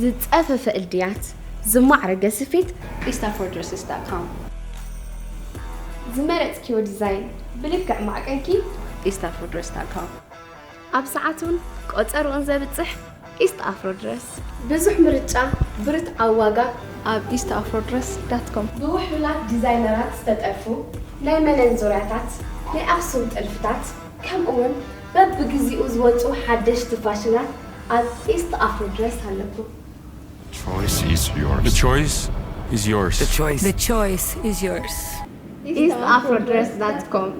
ዝጸፈፈ እልድያት፣ ዝማዕረገ ስፌት፣ ኢስት ኣፍሮ ድረስስ ዳት ኮም። ዝመረጽክዮ ዲዛይን ብልክዕ ማዕቀንኪ፣ ኢስት ኣፍሮ ድረስ ዳት ኮም። ኣብ ሰዓቱን ቆጸርኡን ዘብጽሕ ኢስት ኣፍሮ ድረስ። ብዙሕ ምርጫ፣ ብርትዓዊ ዋጋ፣ ኣብ ኢስት ኣፍሮ ድረስ ዳት ኮም። ብውሕሉላት ዲዛይነራት ዝተጠልፉ ናይ መነን ዙርያታት፣ ናይ ኣኽሱም ጥልፍታት፣ ከምኡውን በብግዚኡ ዝወጹ ሓደሽቲ ፋሽናት ኣብ ኢስት ኣፍሮ ድረስ ኣለኩም። Choice is yours. The choice is yours. The choice. The choice is yours. ኢስት ኣፍሮ ድረስ ዳት ኮም።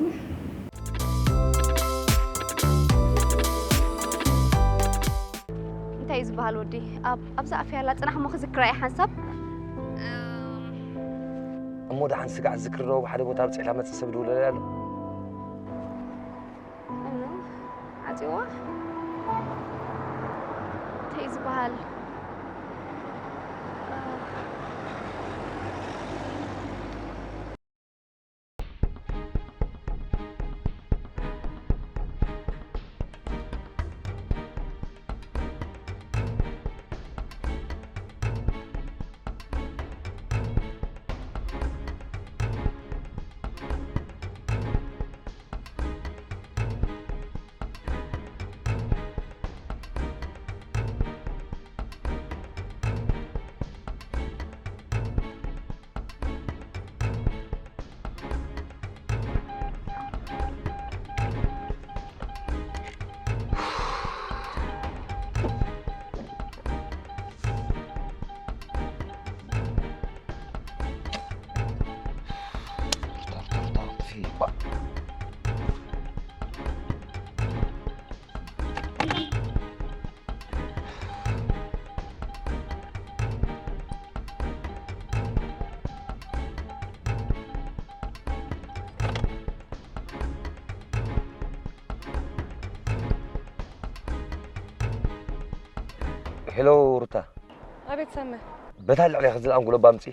እንታይ እዩ ዝበሃል ወዲ? ኣብ ኣብዛ ኣፍያ ኣላ ጽናሕ እሞ ክዝክራ እየ ሓንሳብ። እሞ ደሓን ስጋዕ ዝክሪ ዶ ብሓደ ቦታ ኣብ ጽሕላ መጽእ ሰብ ድውለለይ ኣሎ። እኖ ዓጺዋ እንታይ እዩ ዝበሃል? ሄሎ ሩታ፣ ኣቤት ሰመ። በታ ልዕሌ ዝለኣንጉሎ ባምፂ።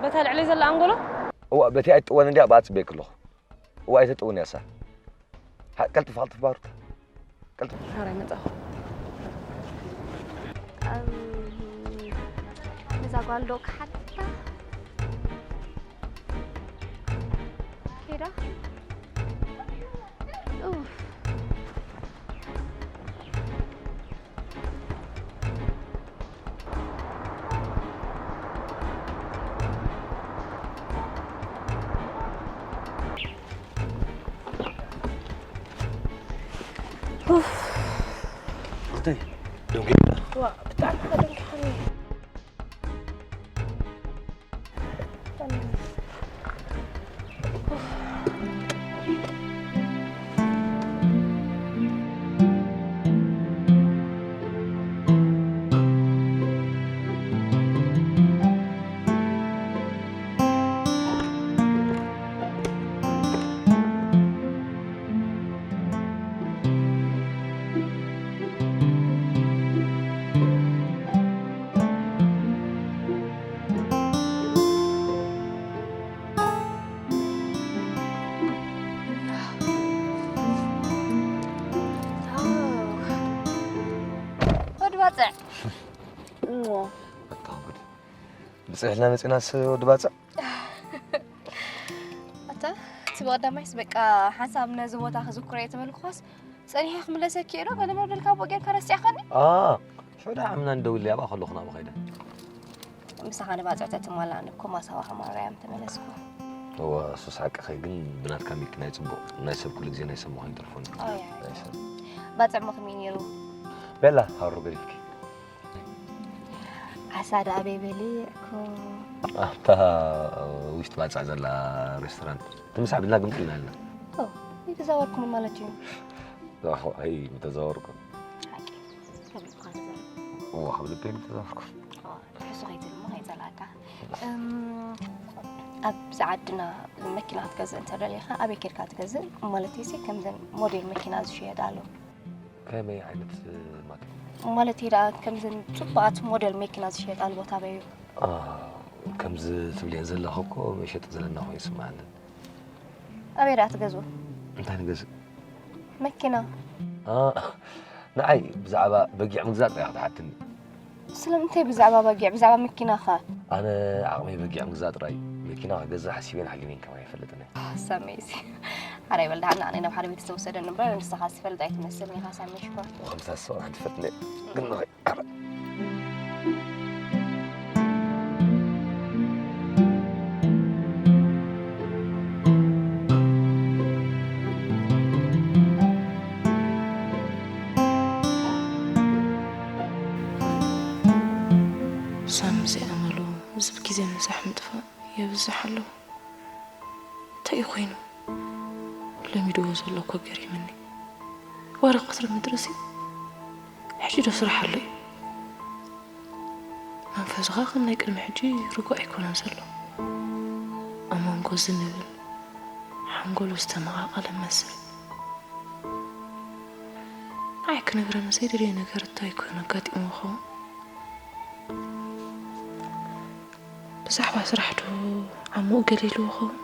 በታ ልዕሌ ዘላ ኣንጎሎ? እዋ በቲ ኣይትጥወን እንዲያ ብኣፅቤክ ኣለኹ። እዋ ኣይተጥውን ያሳ። ሃ- ቀልጥፍ ቀልጥፍ ባሩታ። ቀልጥፍ። ሓራይ መጻኹ። ነዛ ጓል ዶ ክሓታ? ኬዳ? ኡፍ። እንታይ ደንጊ ዋ ብጣዕሚ ከደንግሓኒ። ወዲ ባፅዕ ብፅሕና መፂናስ ወዲ ባፅዕ። ኣታ እቲ ብቐዳማይስ በቃ ሓንሳብ ነዚ ቦታ ክዝክሮ እየ ተበልኩኻስ ጸኒሐ ክምለሰኪ እየ ዶ ገለ መበልካ ቦ ጌርካ ረሲዕኻኒ? ኣ ሽዑ ደኣ ዓምና እንደውል ያባ ከለኹ ናብኡ ኸይደ። ምሳኻ ንባፅዕ ተትማላእኒ እኮ ማሳዋ ከማውራያ ምተመለስኩ። እወ እሱስ ሓቅኺ ግን ብናትካ ሚኪ ናይ ፅቡቕ ናይ ሰብ ኩሉ ግዜ ናይ ሰብ ምዃን ይተርፎኒ። ኣይ፣ ኣይ። ናይ ሰብ ባፅዕ ሞ ከመይ ነይሩ? ቤላ ሃሩ ገዲፍኪ። ዓሳ ደኣ ኣበይ በሊዕኩም? ኣብታ ውሽጢ ባፅዕ ዘላ ሬስቶራንት ትምሳዕ ቢልና ግምጥ ኢልና ኣለና። ኦ፣ ይተዛወርኩም ማለት እዩ። ኣይ ምተዛወርኩም። ሓቂ ከብልኩኻ ተዛረብ። እዋ ካብ ልበይ ምተዛወርኩም። ኦ፣ ትሕሱ ከይትብል እሞ ከይጸላእካ። እም፣ ኣብዚ ዓድና መኪና ክትገዝእ እንተደሊኻ ኣበይ ኬድካ ትገዝእ? ማለት ሲ ከምዘን ሞዴል መኪና ዝሽየጥ ኣሎ። ከመይ ዓይነት ማኪና? ማለት ደኣ ከምዘን ጽቡቓት ሞዴል መኪና ዝሽየጣሉ ቦታ ኣበይ እዩ? ኣ፣ ከምዚ ትብልየን ዘለኺ እኮ መሸጢ ዘለና ኮይኑ ይስምዓኒ። ኣበይ ደኣ ትገዝኡ? እንታይ ንገዝእ? መኪና። ኣ፣ ንዓይ ብዛዕባ በጊዕ ምግዛእ ጥራይ ክትሓትኒ። ስለምንታይ ብዛዕባ በጊዕ? ብዛዕባ መኪናኸ? ኣነ ዓቕመይ በጊዕ ምግዛእ ጥራይ። መኪና ክገዝእ ሓሲበን ሓሊመን ከማን ኣይፈልጥን እየ። ሳመይ እዚ። ሓራይ በል ደሓን፣ ኣነ ናብ ሓደ ቤት ዝተወሰደ ንብረት ንስኻ ዝፈልጥ ኣይትመስልን ኢኻ ሳመይ ሽኮር። ከምሳ ሰው ሓንቲ ፈትነ። ግን ንኸይ ሳሚ፣ እዚ ኣመሉ፣ እዚ ብግዜ ምሳሕ ምጥፋእ የብዝሕ ኣሎ። እንታይ እዩ ኮይኑ? ለሚድዎ ዘሎ እኮ ገሪምኒ። ዋላ ቀትሪ ምድርሲ፣ ሕጂ ዶ ስራሕ ኣሎ እዩ? መንፈስኻ ከም ናይ ቅድሚ ሕጂ ርጉእ ኣይኮነን ዘሎ። ኣብ መንጎ ዝንብል ሓንጎሉ ዝተመቓቐለ መስል። ንዓይ ክነግረኒ ዘይደልዮ ነገር እንታይ ኮይኑ ኣጋጢምዎ ይኸውን? ብዛዕባ ስራሕ ዶ ዓሞኡ ገለ ኢልዎ ይኸውን?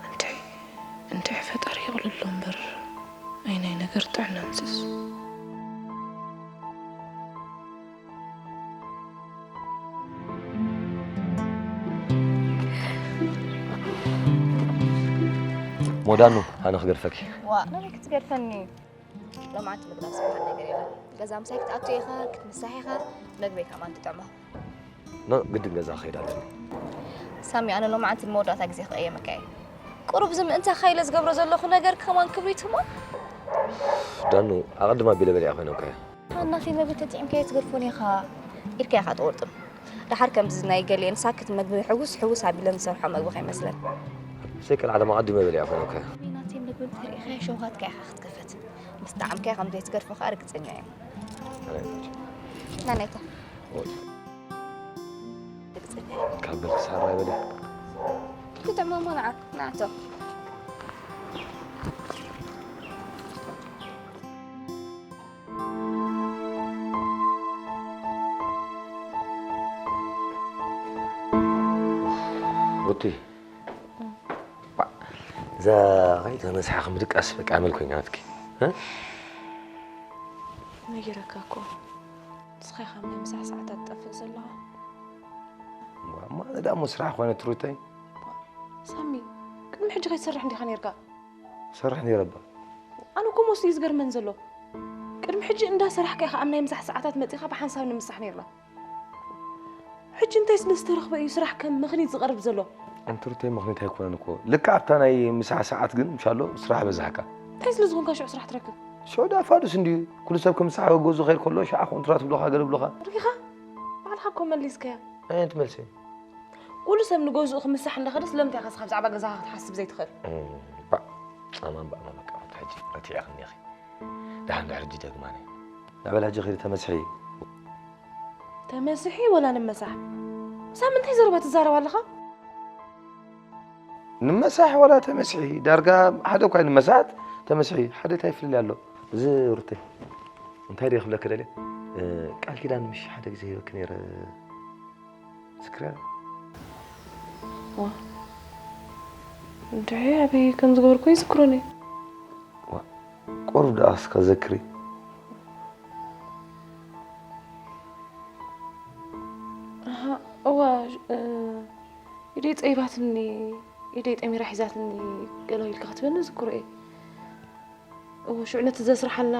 እንድዒ፣ እንድዒ ፈጣሪ የቕልሎ እምበር፣ ኣይ ናይ ነገር ጥዕና እንስስ። ሞዳኑ፣ ኣነ ክገድፈኪ። ዋ፣ ናበይ ክትገድፈኒ? ሎማዓንቲ ምግዳፍ ዝበሃል ነገር የለን። ገዛ ምሳይ ክትኣቱ ኢኻ፣ ክትምሳሕ ኢኻ፣ መግበይ ከማን ትጥዕሞ። ኖ፣ ግድን ገዛ ክኸይድ ኣለኒ። ሳሚ፣ ኣነ ሎማዓንቲ ንመወዳእታ ግዜ ክቕየመካ እየ። ቁሩብ እዚ ምእንታኻ ኢለ ዝገብሮ ዘለኹ ነገር ከማን ክብሪት እሞ። ዳኑ፣ ኣቐድም ኣቢለ በሊዐ ኮይነ እኮ እየ። እናተይ መግቢ ተጥዒምካዮ ትገድፎን ኢኻ፣ ኢድካ ኢኻ ትቑርጥም። ደሓር ከምዚ ናይ ገሊኤን ሳክት መግቢ ሕውስ ሕውስ ኣቢለን ዝሰርሖ መግቢ ከይመስለን። ብዘይ ቀልዓለም ኣቐዲመ በሊዐ ኮይነ እኮ እየ። ናተይ መግቢ እንተሪእኻዮ ሸውሃትካ ኢኻ ክትከፈት። ምስ ጠዓምካዮ ከም ዘይትገድፎ ከኣ ርግጸኛ እየ። ኣነ ናናይታ። ኦይ። ርግጸኛ እየ። ካብ በልኪ ሳራ ይበልያ። ክጥዕሞ እሞ ንዓ፣ ንዓቶ። ሩቲ፣ እዛ ከይተነስሓ ከም ድቃስ በቃ ኣመል ኮይናትኪ፣ እ? ነጊረካ እኮ። ንስኻ ኢኻ ናይ ምሳሕ ሰዓታት ትጠፍእ ዘለኻ። እሞ ኣነ ደኣ እሞ ስራሕ ኮነት ሩተይ። ሳሚ፣ ቅድሚ ሕጂ ከይትሰርሕ እንዲኻ ነይርካ። ሰርሕ ነይረ እባ። ኣነ እኮ ሞስ እዩ ዝገርመን ዘሎ። ቅድሚ ሕጂ እንዳሰራሕካ ኢኻ ኣብ ናይ ምሳሕ ሰዓታት መጺኻ ብሓንሳብ ንምሳሕ ነይርና። ሕጂ እንታይ ስለ ዝተረኽበ እዩ ስራሕ ከም ምኽኒት ዝቐርብ ዘሎ? ኣንቲ ሩተይ፣ ምኽኒት ኣይኮነን እኮ። ልክዕ ኣብታ ናይ ምሳሕ ሰዓት ግን ምሻሎ ስራሕ በዛሕካ። እንታይ ስለ ዝኾንካ ሽዑ ስራሕ ትረክብ? ሽዑ ደኣ ፋዱስ እንድዩ። ኩሉ ሰብ ክምሳሕ ኣብ ገዝኡ ክኸይድ ከሎ ሽዓ ኮንትራት ይብሉኻ፣ ገለ ይብሉኻ። ርኢኻ? ባዕልኻ እኮ መሊስካያ። ኣየንት መልሲ? ኩሉ ሰብ ንገዝኡ ክምሳሕ እንዳኸደ ስለምንታይ ኢኻ ንስኻ ብዛዕባ ገዛኻ ክትሓስብ ዘይትኽእል? እም፣ ባዕ፣ ኣማን ባዕ፣ ኣማን በቃ፣ ሕጂ ረቲዕኽኒ ኢኺ። ደሓን ድሕሪ ሕጂ ደግማኒ። ንዕበል ሕጂ ኺዲ ተመስሒ። ተመስሒ ወላ ንመሳሕ? ሳሚ እንታይ ዘረባ ትዛረብ ኣለኻ? ንመሳሕ ወላ ተመስሒ? ዳርጋ ሓደ እኳ እዩ፣ ንመሳሕ ተመስሒ። ሓደ እንታይ ፍልልይ ኣሎ? እዚ ሩተይ፣ እንታይ ድየ ክብለኪ ደልየ? እ፣ ቃል ኪዳን ምሽ ሓደ ግዜ ሂበኪ ነይረ። ዝክርያ? ዋ፣ እንድዒ ኣበይ ከም ዝገበርኩ ይዝክሮን እየ። ዋ፣ ቁሩብ ደኣ እስከ ዘክሪ። ኣሃ፣ እዋ፣ እ፣ ኢደይ ጸይባትኒ፣ ኢደይ ጠሚራ ሒዛትኒ ገለ ኢልካ ክትብለኒ ዝክሮ እየ። እዎ፣ ሽዑ ነቲ ዘስርሓልና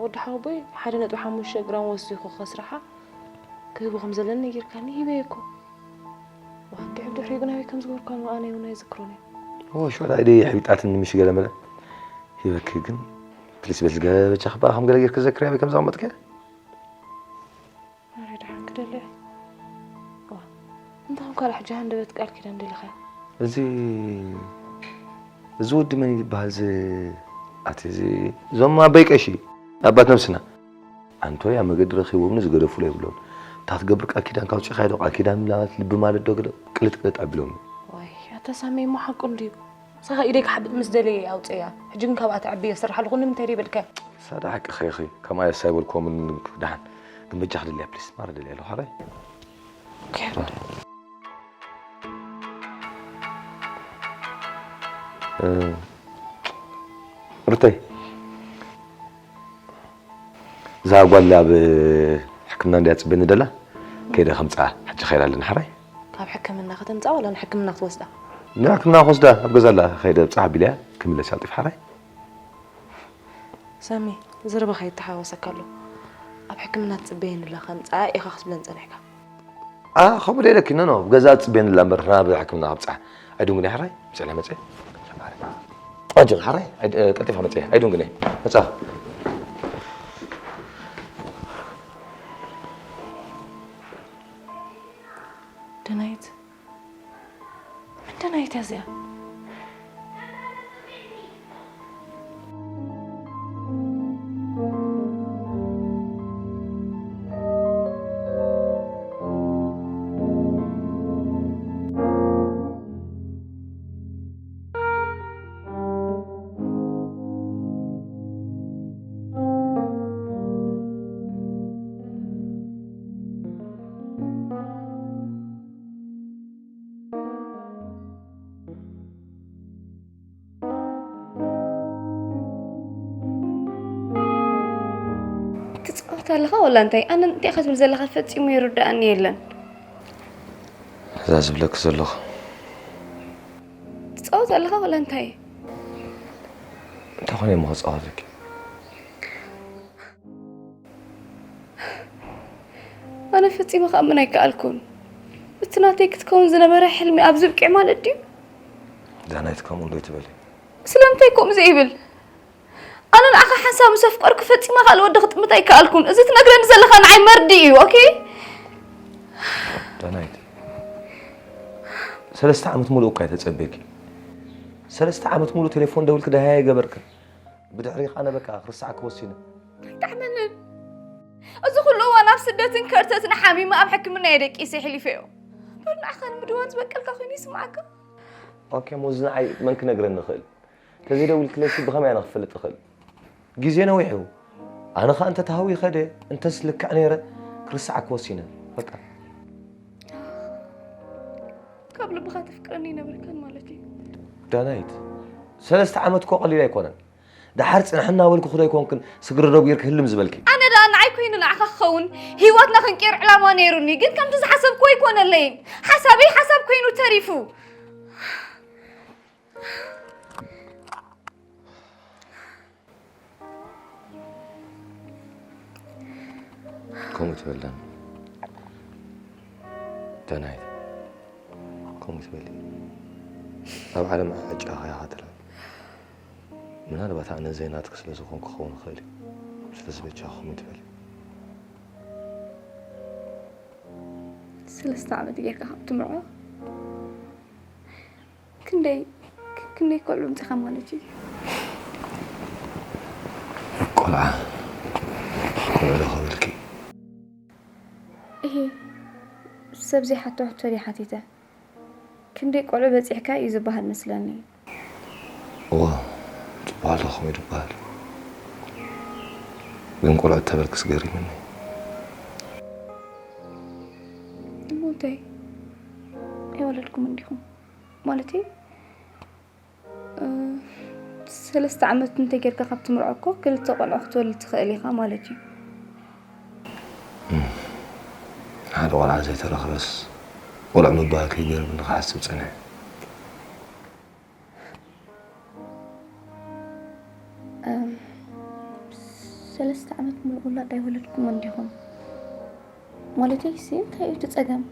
ወዲ ሓወቦይ ሓደ ነጥቢ ሓሙሽተ ግራም ወሲኹ ከስርሓ ክህቦ ከም ዘለኒ ነጊርካኒ፣ ሂበዮ እኮ። ዋ፣ እንድዒ ብድሕሪኡ ግን ኣበይ ከም ዝገበርኳ እሞ ኣነ እውን ኣይዝክሮን እየ። እዎ፣ ሽዑ ኢደይ ኣሕቢጣትኒ ምሽ ገለ መለ ሂበኪ፣ ግን ፕሊስ በቲ ገበጃኺ በኣ ከም ገለ ጌርኪ ዘክሪ ኣበይ ከም ዘቐመጥክያ። ኣረ ደሓን ክደሊ እየ። ዋ፣ እንታይ ኮንካ ደኣ ሕጂ ሃንደበት ቃል ኪዳን ደሊኻ? እዚ፣ እዚ ወዲ መን ይበሃል? እዚ፣ ኣቲ እዚ፣ እዞም ኣቦይ ቀሺ፣ ኣባት ነብስና። ኣንቶይ ኣብ መገዲ ረኺቦምኒ ዝገደፉሎ የብሎምን። እታ ትገብር ቃል ኪዳን ካውፂኻዮ ዶ? ቃል ኪዳን ምላት ልቢ ማለት ዶ? ገለ ቅልጥ ቅልጥ ኣቢሎምኒ። ዋይ፣ ኣታ ሳመይ እሞ ሓቁ እንድዩ። ንስኻ ኢደይ ክሓብጥ ምስ ደለየ ኣውፅእያ። ሕጂ ግን ካብኣ ተዕብየ ዝሰርሓ ኣለኹ፣ ንምንታይ ደይበልካዮ? ሳዳ ሓቂ ኸይኺ፣ ከምኣ የስ ኣይበልኩዎምን። ደሓን ግን በጃ ክደልያ ፕሊስ፣ ማራ ደልያ ኣለኹ፣ ሓራይ። ኦኬ። እ፣ ሩተይ፣ እዛ ጓል ኣብ ሕክምና እንድያ ትጽበየኒ ደላ። ከይደ ከምጽኣ ሕጂ ከይዳ ኣለና፣ ሕራይ? ካብ ሕክምና ከተምጽኣ ዋላ ንሕክምና ክትወስዳ? ንሕክምና ክወስዳ ኣብ ገዛ ኣላ፣ ከይደ ኣብጽሓ ኣቢለያ ክምለስ እያ ቀልጢፈ፣ ሕራይ? ሳሚ፣ ዘረባኻ ይተሓዋወሰካ ኣሎ። ኣብ ሕክምና ትጽበየኒ ኣላ፣ ከምጽኣ ኢኻ ክትብለኒ ጸኒሕካ። ኣ፣ ከምኡ ዶ ኢለኪ? ኖ፣ ኖ፣ ኣብ ገዛ ትጽበየኒ ኣላ እምበር ናብ ሕክምና ከብጽሓ ኣይድንጉን እየ፣ ሕራይ? ምጽእ ኢለ መጽእ። ኣጆኺ፣ ሕራይ? ኣይ-፣ ቀልጢፈ መጽእ፣ ኣይድንጉን እየ። መጻ። ደናይት፣ መን ደናይት እያ እዚኣ? ትጻወት ኣለኻ ወላ እንታይ? ኣነ እንታይ ኢኻ ትብል ዘለኻ ፈጺሙ ይርድኣኒ የለን። እዛ ዝብለኪ ዘለኹ። ትጻወት ኣለኻ ወላ እንታይ? እንታይ ኮነ እሞ ክጻወተኪ? ኣነ ፈጺመ ክኣምን ኣይከኣልኩን። እቲ ናተይ ክትከውን ዝነበረ ሕልሚ ኣብዚ ብቂዕ ማለት ድዩ? ዳናይት ከምኡ ዶ ትበሊ? ስለምንታይ ከምኡ ዘይብል? ኣነ ንዓኻ ሓንሳብ ምስ ኣፍቀርኩ ፈጺመ ካልእ ወዲ ክጥምት ኣይከኣልኩን። እዚ ትነግረኒ ዘለኻ ንዓይ መርዲ እዩ፣ ኦኬ? ዳናይት፣ ሰለስተ ዓመት ሙሉእ እኳ እየ ተጸበየኪ። ሰለስተ ዓመት ሙሉእ ቴሌፎን ደዊልኪ ደሃይ ኣይገበርክን። ብድሕሪኻ ኣነ በቃ ክርስዓኪ ወሲነ። ኣይጠዕመንን። እዚ ኩሉ እዋን ኣብ ስደትን ከርተትን ሓሚመ ኣብ ሕክምና እየ ደቂሰ የሕሊፈዮ። እምበር ንዓኻ ንምድዋን ዝበቀልካ ኮይኑ ይስምዓካ? ኦኬ፣ እሞ እዚ ንዓይ መን ክነግረኒ ይኽእል? እንተዘይደዊልክለይሲ ብኸመይ ኣነ ክፈልጥ እኽእል? ግዜ ነዊሑ። ኣነ ኸኣ እንተ ተሃዊኸ ድየ፣ እንተስ ልክዕ ነይረ፣ ክርስዓኪ ወሲነ። በቃ። ካብ ልብኻ ተፍቅረኒ ኣይነበርካን ማለት እዩ። ዳናይት፣ ሰለስተ ዓመት እኮ ቀሊል ኣይኮነን። ደሓር ጽንሕ እናበልኩ ክዶ ኣይኮንክን ስግርዶብ ጌርኪ ህልም ዝበልኪ? ኣነ ደኣ ንዓይ ኮይኑ ንዓኻ ክኸውን ህይወትና ክንቅይር ዕላማ ነይሩኒ፣ ግን ከምቲ ዝሓሰብኩዎ ኣይኮነለይን። ሓሳበይ ሓሳብ ኮይኑ ተሪፉ። ከምኡ ትበለን ዳናይት፣ ከምኡ ትበሊ። ኣብ ዓለም ዕጫኻ ኢኻ ትረአ። ምናልባት ኣነ ዘይናትኪ ስለ ዝኾንኩ ክኸውን ይኽእል እዩ። ስለዚ በጃኺ ከምኡ ትበሊ። ሰለስተ ዓመት ጌርካ ካብ ትምርዖ ክንደይ፣ ክንደይ ቆልዑ ኣምጺኻ ማለት እዩ? ቆልዓ፣ ቆልዑ ዶ ክብልኪ? እሂ፣ ሰብ ዘይሓቶ ሕቶ ድየ ሓቲተ? ክንደይ ቆልዑ በጺሕካ እዩ ዝበሃል መስለኒ። እወ፣ ዝበሃል ዶ ከምኡ እዩ ዝበሃል? ግን ቆልዑ እተበልክስ ገሪሙኒ። እሞ እንታይ? ኣይወለድኩምን ዲኹም? ማለተይ፣ እ፣ ሰለስተ ዓመት እንተጌርካ ካብ ትምርዖ እኮ ክልተ ቆልዑ ክትወልድ ትኽእል ኢኻ ማለት እዩ። እም፣ ሓደ ቆልዓ ዘይተረኽበስ ቆልዑ ምባል ከይገርምኒ ክሓስብ ጸኒሐ። እም፣ ሰለስተ ዓመት ሙሉእ ውላድ ኣይወለድኩምን ዲኹም? ማለተይ ሲ እንታይ እዩ እቲ ጸገም?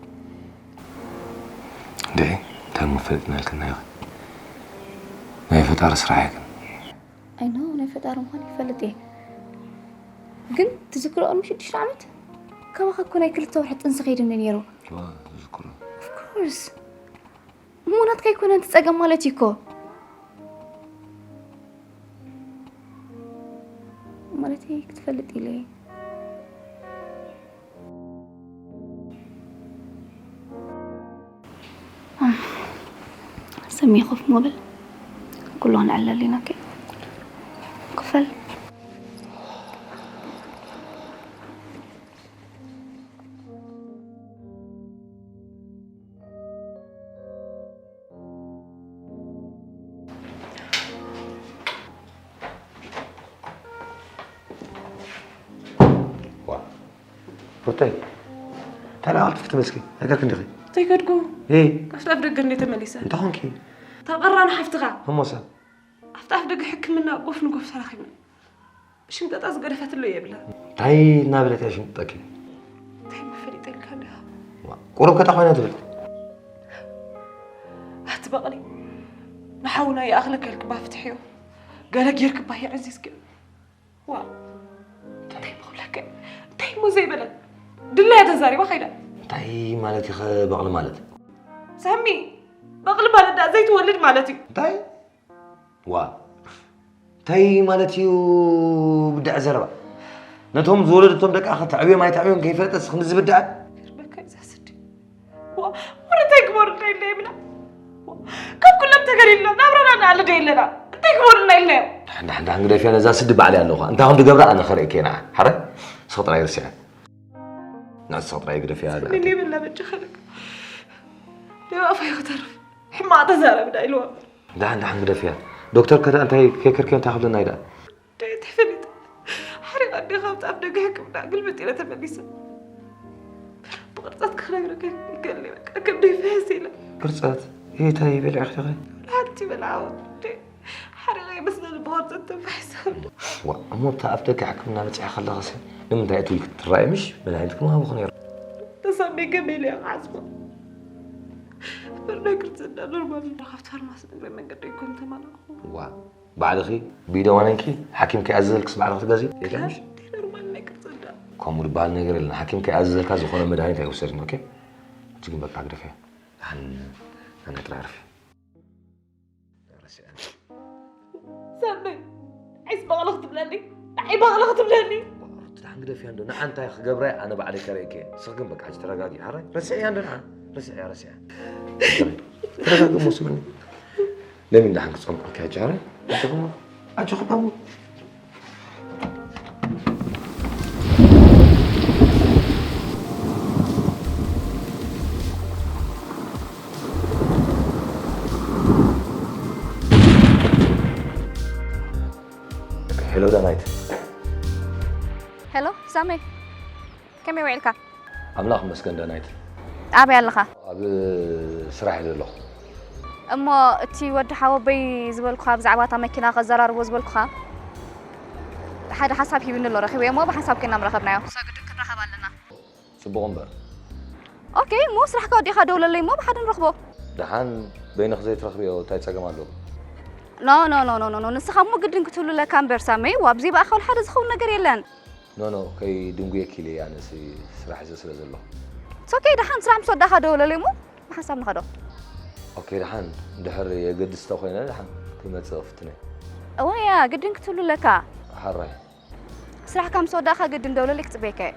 እንድዒ፣ እንታይ እሞ ፈሊጥና ኢልክና ኢኺ? ናይ ፈጣሪ ስራሕ እዩ ግን። ኣይ ኖ፣ ናይ ፈጣሪ ምዃን ይፈልጥ እየ። ግን ትዝክሮ ቅድሚ ሽዱሽተ ዓመት? ካባኻ እኮ ናይ ክልተ ወርሒ ጥንሲ ከይድኒ ነይሩ። ዋ፣ ዝዝክሮ። ኦፍ ኮርስ። እሞ ናትካ ኣይኮነን እቲ ጸገም ማለት እዩ እኮ። ማለተይ ክትፈልጥ ኢለ እየ። ሰሚ ኮፍ ሞ በል። ኩሉ ክንዕለል ኢና፣ ኦኬ? ኮፍ በል። ሩተይ፣ እንታይ ደኣ ቀልጢፍኪ ትመልስኪ? ኣይገርክን ዲኺ? እንታይ ከድኩ? እ? ካብቲ ኣፍ ደገ እንዴ ተመሊሰ? እንታይ ኾንኪ? እታ ቀራን ሓፍትኻ። እሞሳ? ኣብቲ ኣፍ ደገ ሕክምና ጎፍ ንጎፍ ተራኺብና። ሽምጠጣ ዝገደፈትሉ የብላ። እንታይ እናበለት እያ ሽምጥጠኪ? እንታይ መፈሊጠልካ እንዲኻ? ቁሩብ ከታ ኮይና ትብል። ኣቲ በቕሊ፣ ንሓውና ይኣኽለካ ኢልክባ ፍትሕዮ። ገለ ጌርክባ የዕዚዝኪ። ዋ፣ እንታይ ምኽብለከ? እንታይ እሞ ዘይበለት? ድላያ ተዛሪባ ከይዳ። እንታይ ማለት ኢኸ በቕሊ ማለት? ሳሚ፣ በቕሊ ማለት ደኣ ዘይትወልድ ማለት እዩ። እንታይ? ዋ፣ እንታይ ማለት እዩ ብድዐ ዘረባ? ነቶም ዝወለደቶም ደቃ ከተዕብዮም ኣይተዕብዮም ከይፈለጠስ ክንዲ ዝብድዐ? ይርበካ እዩ እዛ ስዲ። ዋ፣ ወረ እንታይ ግበሩ እንዳ ኢለ የብላ። ዋ፣ ካብ ኩሎም ተገሊልና ናብራና ንኣልደ የለና። እንታይ ግበሩ እንዳ ኢልናዮም? ደሓን፣ ደሓን፣ ደሓን ግደፍያ ነዛ ስዲ ባዕለይ ኣለኹ። እንታይ ከም ዝገብራ ኣነ ከርእየኪ እየ ንዓ። ሓረ? ስኽ ጥራይ ርስዐ። ንዕ ስኽ ጥራይ ግደፍያ። ምን ይብላ በጃ ከለካ። ደባፋይ ክተርፍ። ሕማቕ ተዛረብና ኢልዋ። ደሓን፣ ደሓን ግደፍያ። ዶክተር ከዳ እንታይ ከይከርክዮ እንታይ ክብለና እዩ ደኣ? ደይ ተፈሊጥ። ሓሪቓ እንዲኻ ኣብቲ ኣፍ ደገ ሕክምና ግልብጥ ኢለ ተመሊሰ። ብቕርጸት ክነግረካ ይከልኒ በቃ ከብደይ ፍሕስ ኢለ። ቅርጸት? እንታይ በሊዕኺ ዲኺ? ሓንቲ በልዓዋ። ደይ ሓሪቓ ይመስለኒ ብቕርጸት ተንፋሒሰ። ዋ፣ እሞ ኣብቲ ኣፍ ደገ ሕክምና በጺሐ ከለኻሲ ንምንታይ እትውልኪ ትረኣይ ምሽ? መድሃኒት ክመሃብኹ ነይሩ። ተሳሚ ገበል እያ ክሓስቦ። እምበር ናይ ቅርጸት እንዳ ኖርማል እንዳ ካብቲ ፋርማሲ ንግረ መንገዲ ኣይኮን ተማለኹ። ዋ፣ ባዕልኺ ብኢደ ዋነንኪ ሓኪም ከይኣዘዘልክስ ባዕልኺ ትገዝኢ? የለምሽ? ኖርማል ናይ ቅርጸት እንዳ። ከምኡ ዝበሃል ነገር የለን። ሓኪም ከይኣዘዘልካ ዝኾነ መድሃኒት ኣይውሰድን፣ ኦኬ? ሕጂ ግን በቃ ግደፍያ። ኣን-፣ ኣነ ጥራይ ዕርፊ። ረሲዐ። ሳሚ፣ ዒስ በቕሊ ክትብለኒ? ንዓይ በቕሊ ክትብለኒ? ሩቲ፣ ደሓን ግደፍያ እንዶ። ንዓ እንታይ ክገብራ እየ ኣነ ባዕለይ ከርእየኪ እየ። ንስኺ ግን በቃ ሕጂ ተረጋጊ። ሓራይ? ረሲዐያ እንዶ ንዓ። ረሲዐያ፣ ረሲዐያ። ተረጋጊ እሞ ስምዕኒ። ለሚን ደሓን ክጸምቀልኪ ሕጂ፣ ሓራይ? ኣጆኹም፣ ኣጆኹም ኣሙ። ሄሎ ዳናይት። ሄሎ ሳመይ፣ ከመይ ውዒልካ? ኣምላኽ ይመስገን ዳናይት። ኣበይ ኣለኻ? ኣብ ስራሕ እየ ዘለኹ። እሞ እቲ ወዲ ሓወቦይ ዝበልኩኻ ብዛዕባ እታ መኪና ከዘራርቦ ዝበልኩኻ ሓደ ሓሳብ ሂብኒ ኣሎ፣ ረኺበዮ እሞ ብሓንሳብ ኮይና ምረኸብናዮ። ሰግዱ ክንራኸብ ኣለና። ጽቡቕ እምበር። ኦኬ፣ እሞ ስራሕካ ወዲእካ ደውለለይ እሞ ብሓደ ንረኽቦ። ደሓን በይንኺ ዘይትረኽብዮ እንታይ ጸገም ኣለዎ? ኖ፣ ኖ፣ ኖ፣ ኖ፣ ኖ፣ ኖ፣ ንስኻ እሞ ግድን ክትህሉ ኣለካ እምበር ሳመይ፣ ዋ፣ ብዘይ ብኣኻ ወላ ሓደ ዝኸውን ነገር የለን። ኖ፣ ኖ፣ ከይድንጉየኪ ኢለ እየ ኣነሲ ስራሕ ሒዘ ስለ ዘለኹ። It's okay፣ ደሓን ስራሕ ምስ ወዳእካ ደውለለይ እሞ ብሓንሳብ ንኸዶ። ኦኬ፣ ደሓን እንድሕር የገድስ ተኾይነ ደሓን ክመጽእ ክፍትነ። እወ፣ ያ፣ ግድን ክትህሉ ኣለካ። ሓራይ። ስራሕካ ምስ ወዳእካ ግድን ደውለለይ ክጽበየካ እየ።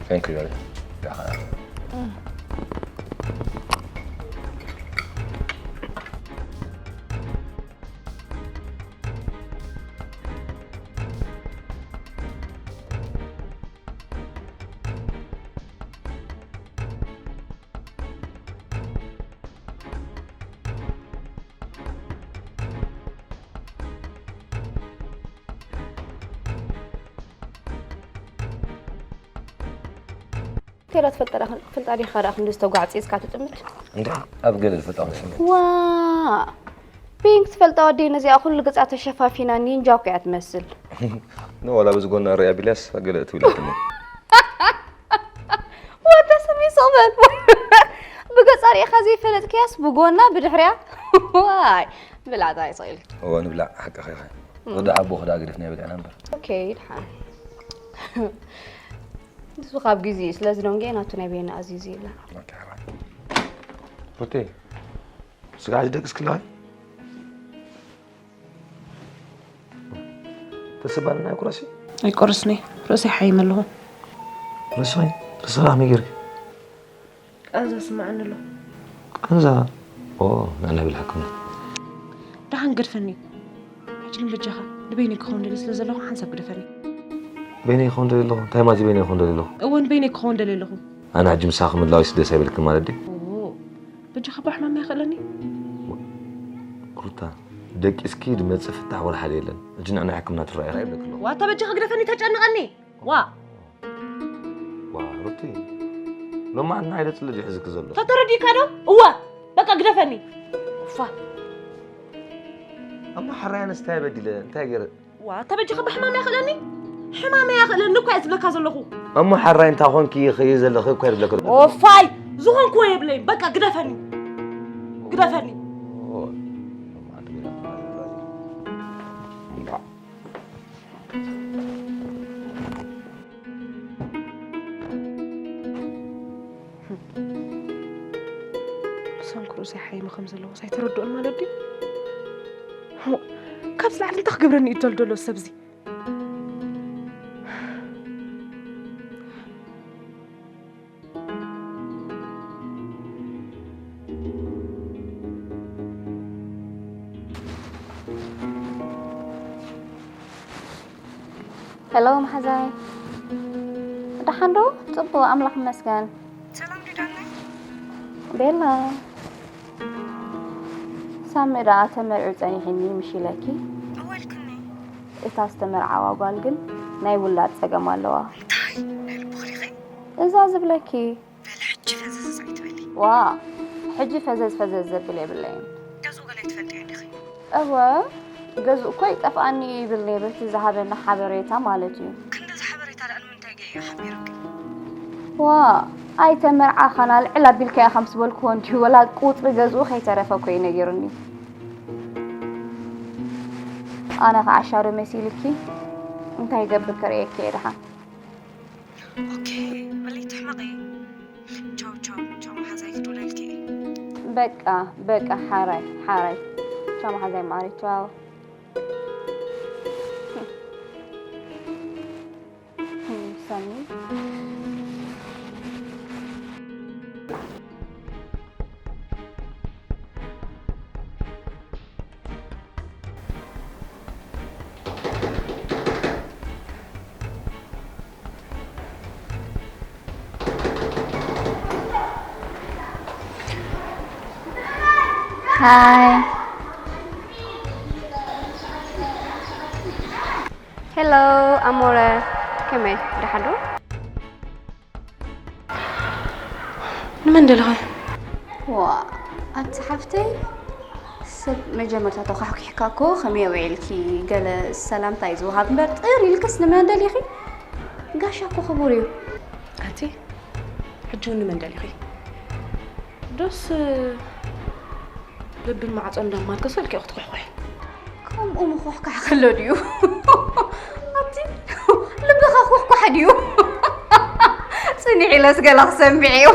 Thank you, Daddy. ከይዳ ትፈልጣ ዲኻ፣ ትፈልጣ ዲኻ ደኣ ክንዲ ዝተጓዕጸ ኢስካ ትጥምት? እንዴ፣ ኣብ ገለ ዝፈልጣ መስለኒ። ዋ! ፒንክ ትፈልጣ ወደይ ነዚኣ ኩሉ ገጻ ተሸፋፊና ኒንጃ እኮ እያ ትመስል። ንዋላ ብዚ ጎና ሪኣ ቢልያስ ገለ ትብለትኒ። ወደ ስሚ ሶበል ብገጻ ሪኢኻ ዘይፈለጥክያስ ብጎና ብድሕሪያ ዋይ ብላታ ይስኢል እወ ንብላዕ ሓቅኻ ኢኻ ወደ ኣቦ ክዳ ግደፍ ናይ በልዕና እምበር ኦኬ ድሓን ንሱ ካብ ግዜ ስለ ዝደንገየ ናቱ ናይ በይና ኣዝዩ ዝይላ ኦኬ ሓራይ ሩቲ ስጋ ሕጂ ደቅስ ክለዋይ ተስባልና ይቁረሲ ኣይቆርስኒ ርእሰይ ሓይም ኣለኹ ርእስኺ ርእስኺ ከመይ ጌርኪ ቃንዛ ስማዓኒ ኣሎ ቃንዛ ኦ ንዕና ብል ሕክምና ደሓን ገድፈኒ ሕጂ ግን በጃኻ ንበይነይ ክኸውን ደልየ ስለ ዘለኹ ሓንሳብ ግደፈኒ በይነይ ክኸውን ደልየ ኣለኹ እንታይ ማለት እዩ በይነይ ክኸውን ደልየ ኣለኹ እወ ንበይነይ ክኸውን ደልየ ኣለኹ ኣነ ሕጂ ምሳኺ ምላዊስ ደስ ኣይበልክን ማለት ድዩ በጃኻ ባሕማም ኣይኽእለኒ ሩታ ደቂስኪ ድመፅእ ፍታሕ ወላ ሓደ የለን ሕጂ ንዕና ሕክምና ትረኣይ ራይ ይብለክ ኣለኹ ዋታ በጃኻ ግደፈኒ ተጨንቐኒ ዋ ዋ ሩቲ ሎማዓንትና ኣይደ ፅልድ ይሕዝክ ዘሎ ተተረዲእካ ዶ እወ በቃ ግደፈኒ ፋ ኣማ ሓራይ ኣነስ እንታይ በዲለ እንታይ ገይረ ዋ ተበጃኻ ብሕማም ያኽእለኒ ሕማም ያኽእለኒ እኮ እየ ዝብለካ ዘለኹ እሞ ሓራይ እንታይ ኮንኪ ይኸየ ዘለኺ እኮ ይብለክ ኣለኹ ኦፋይ ዝኾንኩዎ የብለይን በቃ ግደፈኒ ግደፈኒ ብሰንኩ ርእሰይ ሓይመ ከም ዘለዎስ ኣይተረድኦን ማለት ድዩ? እሞ ካብዚ ላዕሊ እንታይ ክገብረኒ እዩ ዘሎ ዘሎ ሰብዚ? ሄሎ መሓዛይ ደሓን ዶ? ጽቡቕ ኣምላኽ ይመስገን። ሰላም ዲዳነይ? ቤላ ሳሚ ደኣ ተመርዕዩ ጸኒሕኒ ምሽ ኢለኪ። እወ ኢልክኒ። እታ ዝተመርዓዋ ጓል ግን ናይ ውላድ ጸገም ኣለዋ። እንታይ? ናይ ልብኺ ዲኺ? እዛ ዝብለኪ። በሊ ሕጂ ፈዘዝ ኣይትበሊ። ዋ ሕጂ ፈዘዝ ፈዘዝ ዘብል የብለይን። ገዝኡ ገለ ኣይትፈልጥዮ ዲኺ? እወ ገዝኡ እኮ ይጠፍኣኒ ይብል ነይሩ እቲ ዝሃበኒ ሓበሬታ ማለት እዩ። ክንድዚ ሓበሬታ ደኣ ንምንታይ ገይሩ ሓቢሩኪ? ዋ ኣይተመርዓኻን ኣልዕል ኣቢልካዮ ከም ዝበልክዎ እንድዩ ወላ ቁጽሪ ገዝኡ ከይተረፈ እኮ እዩ ነጊሩኒ። ኣነ ኸዓ ሻዶ መሲልኪ እንታይ ይገብር ክርእየኪ እየ ደሓን። ኦኬ በሊ ትሕመቒ ቻው ቻው ቻው መሓዛይ ክድውለልኪ እየ በቃ በቃ ሓራይ ሓራይ ቻው መሓዛይ ማዓረይ ቻው ሳሚ Hi. Hello ኣሞረ ከመይ ደሓን ዶ? ንመን ደለኻ? ዋ ኣቲ ሓፍተይ ሰብ መጀመርታ ተኳሕኪሕካ እኮ ከመይ ውዒልኪ ገለ ሰላምታ እዩ ዝወሃብ እምበር ጥር ኢልክስ ንመን ደሊኺ? ጋሻ እኮ ክቡር እዩ። ኣቲ ሕጂ እውን ንመን ደሊኺ? ዶስ ልብን ማዕጾን እንዳማርከሱ ኢልኪ ክትኩሕኩሒ? ከምኡ ምኹሕኳሕ ከሎ ድዩ? ኣቲ ልብኻ ኩሕኳሕ ድዩ? ጽኒሕ ኢለስ ገለ ክሰምዕ እዩ።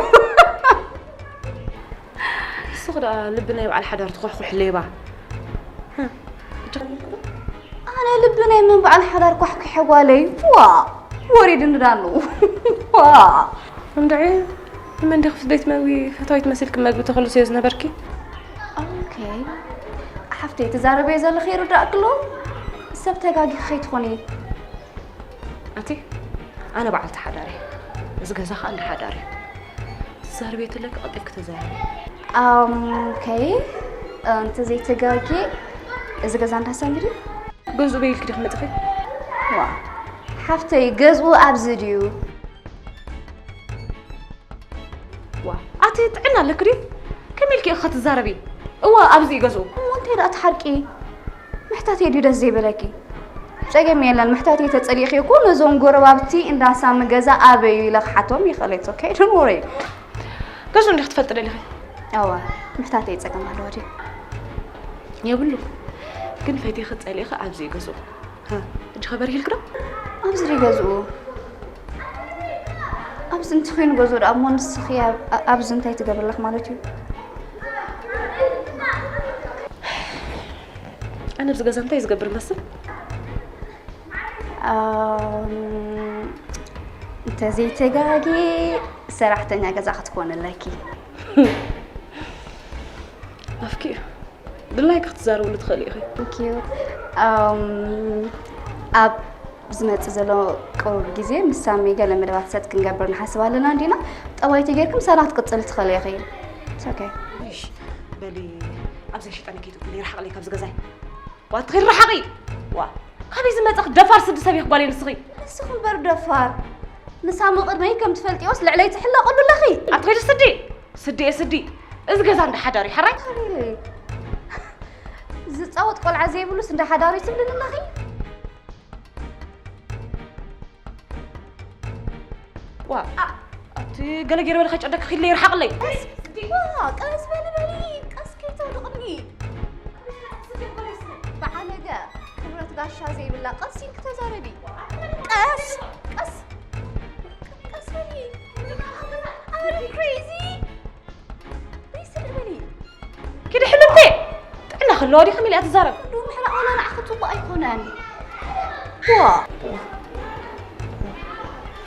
ንስኺ ደኣ ልቢ ናይ በዓል ሓዳር ትኹሕኩሒ ሌባ። ኣነ ልቢ ናይ መን በዓል ሓዳር ኳሕኩሐ ጓለይ ዋ ወሪድኒ ዳኑ ዋ እንድዒ ንመን ዲኺ ስደት መግቢ ፈታዊት መሲልኪ መግቢ ተኽልስዮ ዝነበርኪ? ኦኬ ሓፍተይ ትዛረበዮ ዘለኺ ይርዳእኪ ኣሎ ሰብ ተጋጊኺ ከይትኾኒ ኣቲ ኣነ በዓልቲ ሓዳር እየ እዚ ገዛ ኸኣ እንዳ ሓዳር እዩ ትዛረብዮ ተለኪ ቀልጢፍኪ ተዛረቢ ኣም ኦኬ እንተ ዘይተጋግየ እዚ ገዛ እንዳ ሳሚ ድዩ ገዝኡ በይ ኢልኪ ዲኺ መጺኺ ዋ ሓፍተይ ገዝኡ ኣብዚ ድዩ ዋ ኣቲ ጥዕና ኣለኪ ድዩ ከመይ ኢልኪ ኢኺ ትዛረቢ እወ ኣብዚ እዩ ገዝኡ እሞ እንታይ ደኣ ትሓርቂ ምሕታተይ ድዩ ደስ ዘይበለኪ ጸገም የለን፣ ምሕታት እየ። ተጸሊእኺ እኮ ነዞም ጎረባብቲ እንዳ ሳሚ ገዛ ኣበዩ ኢለ ክሓቶም ይኽእል። It's okay, don't worry። ገዝኡ እንዲኽ ትፈልጢ ደሊኺ? እወ፣ ምሕታት እየ፣ ጸገም ኣለዎ ድዩ? የብሉ። ግን ፈቲኺ ጸሊእኺ ኣብዚ እዩ ገዝኡ። ሕጂ ኸበርሂልክ ዶ? ኣብዚ ድዩ ገዝኡ? ኣብዚ እንተኾይኑ ገዝኡ ደኣ እሞ ንስኺ ኣብ- ኣብዚ እንታይ ትገብሪ ኣለኺ ማለት እዩ? ኣነ ኣብዚ ገዛ እንታይ ዝገብር መስል? ኣም፣ እንተዘይተጋጊ ሰራሕተኛ ገዛ ክትኮን ኣለኪ። ኣፍኪ ድላይካ ክትዛረብሉ ትኽእሊ ኢኺ። Thank you። ኣም፣ ኣብ ዝመጽእ ዘሎ ቅሩብ ግዜ ምስ ሳሚ ገለ መደባት ሰጥ ክንገብር ንሓስብ ኣለና እንዲና። ጠባይቲ ጌርኪ ምሳና ክትቅጽል ትኽእሊ ኢኺ። It's okay። እሺ፣ በሊ ኣብዛ ሽጣን ከይትውክል ይርሓቕ ለይ ካብዚ ገዛይ። ዋ ትኽሪ ርሓቒ። ዋ ካበይ ዝመጸኽ ደፋር ስዲ ሰብ ኢኺ ጓለይ ንስኺ። ንስኺ እምበር ደፋር። ንሳሚ ቅድመይ ከም ትፈልጥዮስ ልዕለይ ትሕለቕሉ ኣለኺ። ኣትኸይዲ ስዲ ስዲ እየ ስዲ። እዚ ገዛ እንዳ ሓዳር እዩ ሓራይ። ዝፃወት ቆልዓ ዘይብሉስ እንዳ ሓዳር እዩ ትብልኒ ኣለኺ። ዋ ኣቲ ገለ ገይረ በለ ከጨደክ ኺለ ይርሓቕለይ። ዋ ቀስ በሊ በሊ ቀስ ከይተውድቕኒ። በዓለገ ክብረት ጋሻ ዘይብላ ቀስ ኢልኪ ተዛረቢ። ቀስ ቀስ ቀስ በሊ። Are you crazy? በይ ስድዕ በሊ። ኪዲ ሕልምቲ ጥዕና ክህልዋ ዲ ከመይ ኢላ ትዛረብ? ዶ ምሕራቕ ወላ ንዓኺ ጽቡቕ ኣይኮነን። ዋ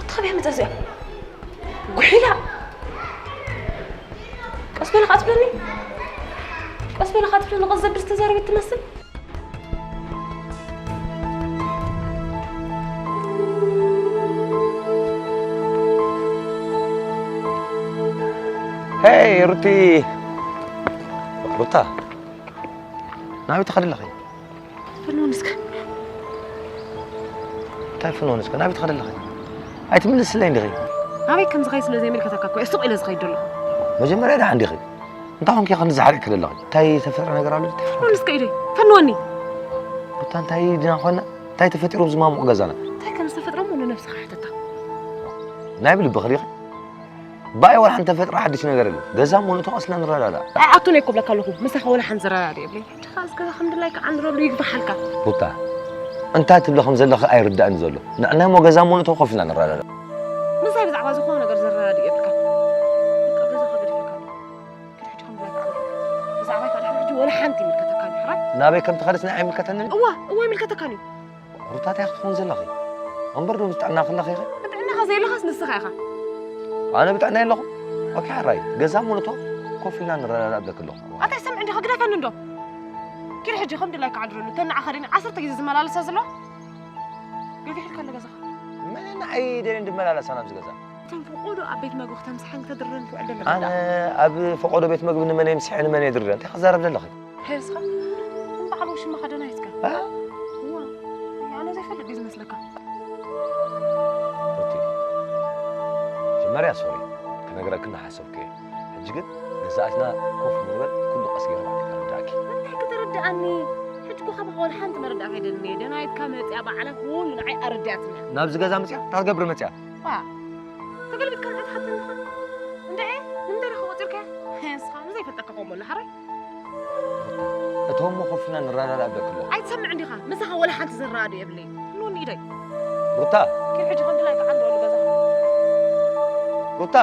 ተኸቢያ መጻ እዚኣ ጉሒላ። ቀስ በሊ ኸዓ ትብለኒ። ቀስ በሊ ኸዓ ትብለኒ። ቀስ ዘብል ዝተዛረበት ትመስል። ሄይ ሩቲ። ሩታ ናበይ ትኸዲ ኣለኺ? ፈንወኒ እስከ። እንታይ ፈንወኒ እስከ? ናበይ ትኸዲ ኣለኺ? ኣይትምልስለይ እንዲኺ? ናበይ ከም ዝኸይድ ስለ ዘይምልከተካ እኮ እየ ሱቕ ኢለ ዝኸይድ ዘለኹ። መጀመርያ ደሓን ዲኺ? እንታይ ኾንኪ ኢኺ ንዝሓርቕ ክደለኺ? እንታይ ተፈጥረ ነገር ኣሎ? እንታይ ፈጥረ? ፈንወኒ እስከ ኢደይ፣ ፈንወኒ። ሩታ እንታይ ድና ኾና? እንታይ ተፈጢሩ ኣብዚ ማሙቕ ገዛና? እንታይ ከም ዝተፈጥረ እሞ ንነብስኻ ሕተታ። ናይ ብልብኺ ዲኺ? ባይ ዋላ ሓንቲ ተፈጥረ ሓድሽ ነገር የለን። ገዛ እሞ ንእቶ ቀስና ንረዳዳእ። ኣይኣቱን እየ እኮ ብለካ ኣለኹ። ምሳኻ ዋላ ሓንቲ ዝረዳድእ የብለይ። ሕጂ ኸኣ እዚ ገዛ ከም ድላይካ ዓንድረሉ ይግፋሓልካ። ሩታ እንታይ ትብሊ ከም ዘለኺ ኣይርዳእን ዘሎ። ንዕና እሞ ገዛ እሞ ንእቶ ኮፍ ኢልና ንረዳዳእ። ምሳይ ብዛዕባ ዝኾነ ነገር ዘረዳድእ የብልካን። በቃ ገዛኻ ገዲፈካ ኣለኹ። ኪድ ሕጂ ከም ድላይካ ዓምር። ብዛዕባይ ከኣ ድሕሪ ሕጂ ወላ ሓንቲ ይምልከተካን እዩ ሕራይ። ናበይ ከም ትኸድስ ንዓይ ኣይምልከተንን እዩ። እወ እወ ኣይምልከተካን እዩ። ሩታ እንታይ ክትኾን ዘለኺ? እምበር ዶ ብጥዕና ክለኺ ኢኺ? ብጥዕናኻ ዘየለኻስ ንስኻ ኢኻ። ኣነ ብጥዕና የለኹ? ኦኬ ሕራይ ገዛ እሞ ንእቶ ኮፍ ኢልና ንረዳዳእ እብለኪ ኣለኹ። ኣታ ኣይሰምዕ እንዲኻ ግደፈኒ እንዶ። ኪድ ሕጂ ከም ድላይካ ዓድረሉ እተን ንዓኻ ደን ዓሰርተ ግዜ ዝመላለሳ ዘለዋ። ገፊሕልካ ኣሎ ገዛኻ። መን ንዓይ ደልየን ድመላለሳ ናብዚ ገዛ? እተን ፈቖዶ ኣብ ቤት መግቢ ክተምስሐን ክተድርረን ትውዕል ደለኻ ኣነ ደኣ። ኣብ ፈቖዶ ቤት መግቢ ንመን የምስሐ ንመን የድርረ እንታይ ክዛረብ ደለኺ? ሄስኻ ንበዓል ውሽማኻ ደናይትካ። እ? እዋ ኣነ ዘይፈልጥ ድዩ ዝመስለካ? ሩቲ መጀመርያ ሶሪ ክነግረክን ሓሰብኩ እየ። ሕጂ ግን ነዛ ኣትና ኮፍ ንበል ኩሉ ቀስ ገይረ ባዕለይ ከረድኣኪ። እንታይ ክትርድኣኒ? ሕጂ እኮ ካባኻ ዋላ ሓንቲ መረዳእታ ኣይደልን እየ። ደናይትካ መፅያ ባዕላ ኩሉ ንዓይ ኣረዲኣትና። ናብዚ ገዛ መፅያ? እንታይ ክትገብሪ መፅያ? ዋ ተገልቢጥካ ንዓይ ትሓተኒ ኢኻ? እንድዒ ንምንታይ ኢኻ ቆፂርካያ? ንስኻ ንዘይፈልጠካ ከምኡ ኣሎ ሓራይ? እቶም ኮፍ ኢልና ንረዳዳእ እብለኪ ኣለኹ። ኣይትሰምዕን ዲኻ? ምሳኻ ወላ ሓንቲ ዘረዳድእ የብለይን። ኑን ኢደይ። ሩታ። ኪድ ሕጂ ከም ድላይካ ዓንድረሉ ገዛኻ። ሩታ።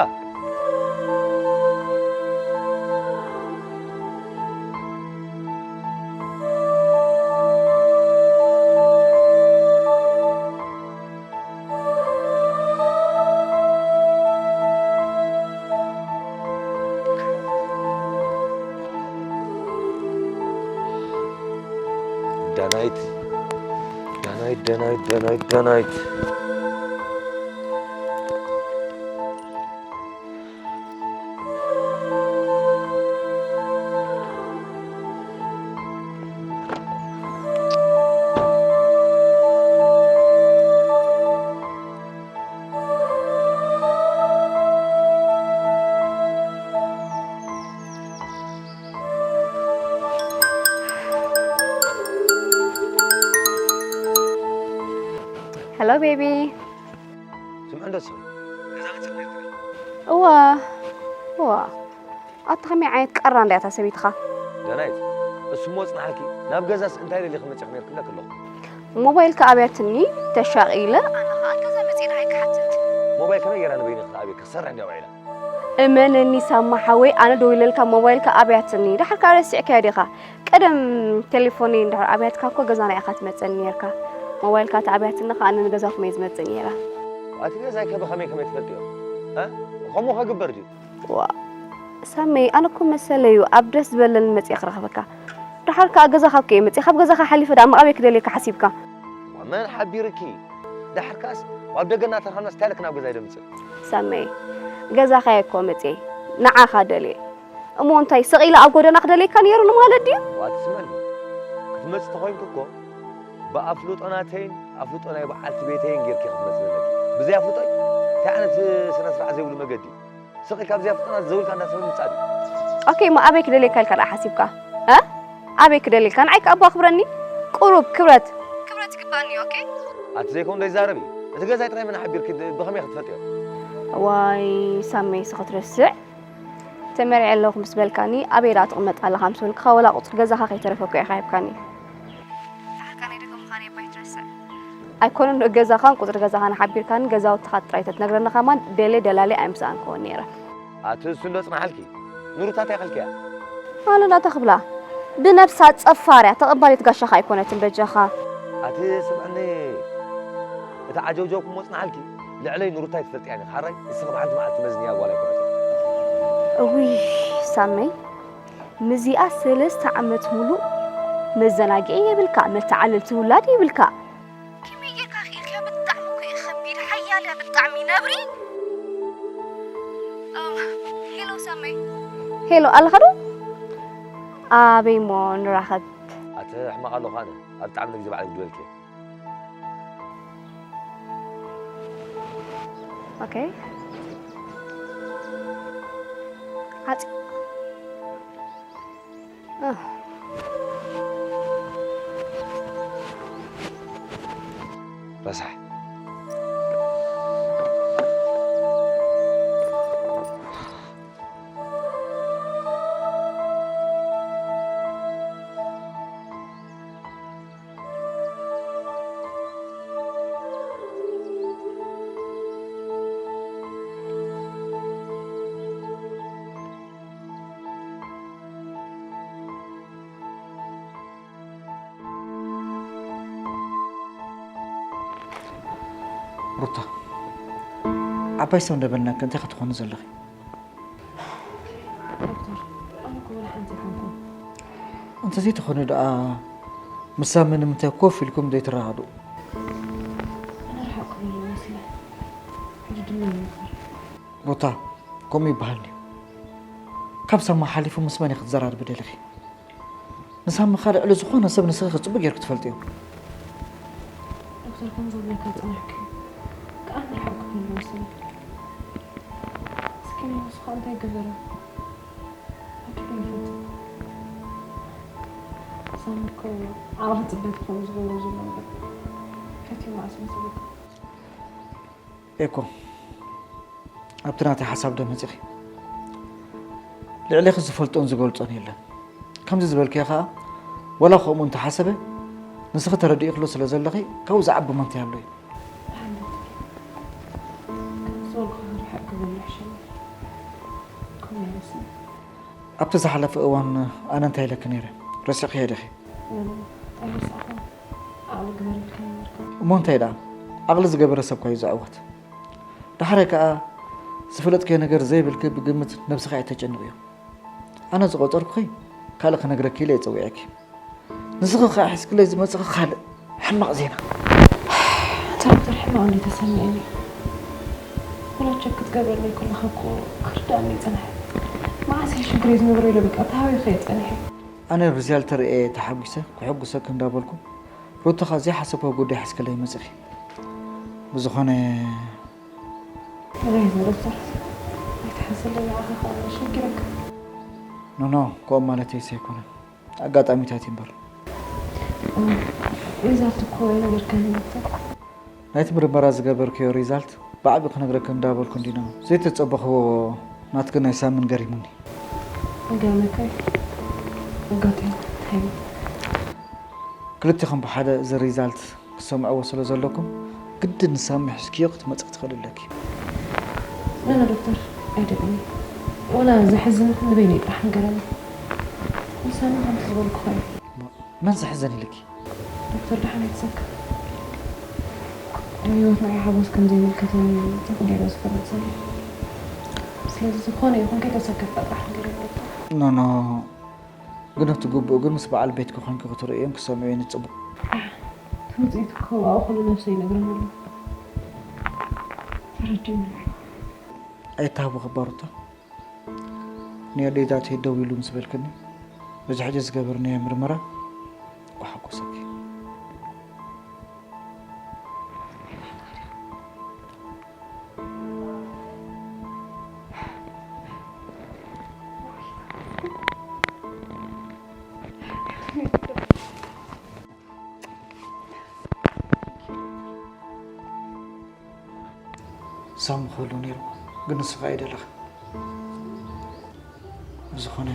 ዳናይት ዳናይት ዳናይት ዳናይት ዳናይት Hello baby. ስምዒ እንዶ ስኺ። እዋ እዋ ኣታ ከመይ ዓይነት ቀራ እንዳያ እታ ሰበይትኻ። ዳናይት፣ እሱ እሞ ጽንሓልኪ። ናብ ገዛስ እንታይ ደሊኺ መጺኺ ነርኪ ኢለኪ ኣለኹ። ሞባይልካ ኣብያትኒ ተሻቒለ ኣነ ኸኣ ገዛ መጺእ ንዓይ ክሓትት። ሞባይል ከመይ ገይራ ንበይኒ ክትኣብየኪ ክሰርሕ እንድያ ውዒላ። እመነኒ ሳማ ሓወይ ኣነ ደዊለልካ ሞባይልካ ኣብያትኒ ደሓር ከኣ ረሲዕካያ ዲኻ። ቀደም ቴሌፎነይ እንድሕር ኣብያትካ እኮ ገዛና ኢኻ ትመጸኒ ኔርካ። ሞባይልካ ተኣብያትኒ ከኣ ኣነ ንገዛኹም እየ ዝመጽእ ኔረ። ኣቲ ገዛይ ከ ብኸመይ ከመይ ትፈልጥዮ? እ? ከምኡ ከግበር ድዩ? ዋ ሳመይ ኣነ እኮ መሰለዩ ኣብ ደስ ዝበለኒ መጽየ ክረኽበካ። ደሓር ከኣ ገዛኻ እኮ እየ መጽየ ካብ ገዛኻ ሓሊፈ ደኣ መቓብየ ክደልየካ ሓሲብካ። መን ሓቢርኪ? ደሓር ከኣስ ኣብ ደገ እናተረኻብናስ እንታይ ኢለኪ ናብ ገዛይ ደምጽእ? ሳመይ ገዛኻ እየ እኮ መጽየ ንዓኻ ደልየ። እሞ እንታይ ስቕ ኢለ ኣብ ጎደና ክደልየካ ነይሩ ንማለት ድዩ? ዋትስመኒ ክትመጽ ተኾይንኪ እኮ ብኣፍልጦ ናተይን ኣፍልጦ ናይ በዓልቲ ቤተይን ጌርኪ ክትመጽ ዘለኪ። ብዘይ ኣፍልጦይ እንታይ ዓይነት ስነ ስርዓት ዘይብሉ መገዲ? ስቕ ኢልካ ብዘይ ኣፍልጦ ናተይ ዘውልካ እንዳ ሰብ ምጻእ ድዩ? ኦኬ እሞ ኣበይ ክደልየካ ኢልካ ደኣ ሓሲብካ? እ? ኣበይ ክደልየካ ንዓይ ከኣ ኣቦ ኣኽብረኒ። ቁሩብ ክብረት ክብረት ይግባኣኒ ኦኬ። ኣቲ ዘይኮን ዶ ይዛረብ እዩ እቲ ገዛይ ጥራይ መን ሓቢርኪ ብኸመይ ክትፈልጥዮ? ዋይ ሳመይ ስኽትርስዕ ተመሪዐ ኣለኹ ምስ በልካኒ ኣበይ ደኣ ትቕመጥ ኣለኻ ምስ በልኩኻ ወላ ቁጽሪ ገዛኻ ከይተረፈ እኮ ኢኻ ሂብካኒ። ደሓር ከኣ ናይ ደገ ምዃነይ እባ ኣይትረስዕ። ኣይኮነን ዶ ገዛኻን ቁጽሪ ገዛኻን ሓቢርካኒ ገዛውትኻ ጥራይ ተትነግረኒ ከማን ደልየ ደላልየ ኣይምሰኣንክዎን ነይረ። ኣቲ እሱ እንዶ ጽንሓልኪ ንሩታ እንታይ ከልክያ? ኣነ ናታ ክብላ ብነብሳ ጸፋርያ ተቐባሊት ጋሻኻ ኣይኮነትን በጃኻ። ኣቲ ስምዕኒ እቲ ዓጀውጀውኩሞ ጽንሓልኪ ልዕለይ ንሩታ ኣይትፈልጥያን ኢኺ ሓራይ ንስኺ ብሓንቲ መዓልቲ መዝንያ ጓል ኣይኮነትን። እውይ ሳመይ ምዚኣ ሰለስተ ዓመት ሙሉእ መዘናግዒ የብልካ መተዓለልቲ ውላድ የብልካ። ከመይ ጌርካ ክኢልካዮ ብጣዕሚ እኮ እዩ ከቢድ ሓያል እያ ብጣዕሚ ነብሪ። ሄሎ ሳመይ። ሄሎ ኣለኻ ዶ? ኣበይ እሞ ንራኸብ? ኣቲ ሕማቕ ኣለኹ ኣነ ኣብ ብጣዕሚ ንግዜ ባዕለይ ክድወልኪ። ኦኬ ዓጽ ረሳሕ። ሩታ ዓባይ ሰብ እንደበልናኪ እንታይ ክትኾኒ ዘለኺ? እንተዘይትኾኒ ደኣ ምስ ሳሚ ንምንታይ ኮፍ ኢልኩም ዘይትረዳድኡ? ሩታ ከምኡ ይበሃል ድዩ? ካብ ሳሚ ሓሊፉ ምስ መን ኢኺ ክትዘራረቢ ደሊኺ? ንሳሚ ከኣ ልዕሊ ዝኾነ ሰብ ንስኺ ጽቡቕ ጌርኪ ትፈልጥዮ። ዶክተር ከም ዝብለካ ጸኒሕኪ ከኣ ንርሓቕ ክትብሊ ወሲንኪ። እስኪ ንሱ ከኣ እንታይ ገበረ? ኣኪሉ ይፈቱ። ሳሚ እኮ ዓቕሊ ጽበት ከም ዝገብሮ ዘሎ ነገር ፈትዩ መዓስ መሰለካ? ኤኮ፣ ኣብቲ ናተይ ሓሳብ ዶ መጺኺ? ልዕሌኺ ዝፈልጦን ዝገልጾን የለን። ከምዚ ዝበልክዮ ከኣ፣ ወላ ከምኡ እንተሓሰበ፣ ንስኺ ተረዲእክሉ ስለ ዘለኺ፣ ካብኡ ዝዓቢ መንታይ ኣሎ እዩ? ሓንቲ፣ ከም ዝበልኩ ክርሕቕ ክብል ይሕሸኒ። ከምኡ ይመስለኒ። ኣብቲ ዝሓለፈ እዋን ኣነ እንታይ ኢለኪ ነይረ? ረሲዕክዮ ዲኺ? ምንም ኣይረሳዕኩን። ዓቕሊ ግበር ኢልካኒ ነይርካ። እሞ እንታይ ደኣ? ዓቕሊ ዝገበረ ሰብኳ እዩ ዝዕወት። ዳሕራይ ከኣ ዝፈለጥክዮ ነገር ዘይብልኪ ብግምት ነብስኺ ኣይተጨንቕዮ። ኣነ ዝቖጸርኩኺ ካልእ ክነግረኪ ኢለ እየ ጸዊዐኪ። ንስኺ ከኣ ሒዝክለይ ዝመጽኺ ካልእ ሕማቕ ዜና። ትራክተር ሕማቕ እንድዩ ተሰሚዑኒ። ወላ ቸክ ክትገብረለይ ከለኻ እኮ ክርድኣኒ ኣይጸንሐን። መዓስ እዩ ሽግረይ ዝነግሮ ኢለ በቃ ተሃዊኸ እየ ጸኒሐ። ኣነ ብዝያል ተርእየ ተሓጒሰ፣ ከሐጉሰኪ እንዳበልኩ፣ ሩታ ከኣ ዘይሓሰብክዎ ጉዳይ ሒዝክለይ መጺኺ። ብዝኾነ። ኣበይ ዝመረጽ ኣይትሓዝለይ ንዓኻ ከኣ ሸጊረካ። ኖኖ፣ ከምኡ ማለተይስ ኣይኮነን። ኣጋጣሚታት እዩ እምበር። ሪዛልት እኮ ኣይነገርካኒ ዶክተር። ናይቲ ምርመራ ዝገበርክዮ ሪዛልት ብዓቢ ክነግረክን እንዳበልኩ እንዲና ዘይተጸበኽዎ ናትክን ናይ ሳምን ገሪሙኒ። ገርመካይ ኣጋጢሙ እንታይ እዩ? ክልቲኹም ብሓደ እዚ ሪዛልት ክትሰምዕዎ ስለ ዘለኩም ግድን ንሳሚ ሒዝክዮ ክትመጽእ ክትኽእል ኣለኪ። ነነ ዶክተር ኣይደግኒ። ወላ ዘሕዝን ንበይነይ ጥራሕ ንገረኒ። ንሳሚ ከምቲ ዝበልኩኻ እዩ። መን ዘሕዘን ኢልኪ? ዶክተር ደሓን ኣይትሰክፍ። ኣብ ህይወትና ሓጎስ ከም ዘይምልከተኒ ተፈጊሩ ዝፈልጥ ሰብ እዩ። ስለዚ ዝኾነ ይኹን ከይተሰከፍካ ጥራሕ ንገረኒ ዶክተር። ኖ ኖ፣ ግን እቲ ግቡእ ግን ምስ በዓል ቤትኪ ኮንኪ ክትርእዮን ክሰምዕዮን እዩ ጽቡቕ። ትምጽኢት እኮ ኣብኡ ኩሉ ነብሰይ ይነግረኒ ኣሎ። ተረዲእኒ። ኣይተሃቡ ክባሩታ ንየደይታተይ ደው ኢሉ ምስ በልክኒ በዚ ሕጂ ዝገበርናዮ ምርመራ ክሓጎሰኪ። ሳሚ ክህሉ ነይሩ ግን ንስኻ ኣይደለኻ። ብዝኾነ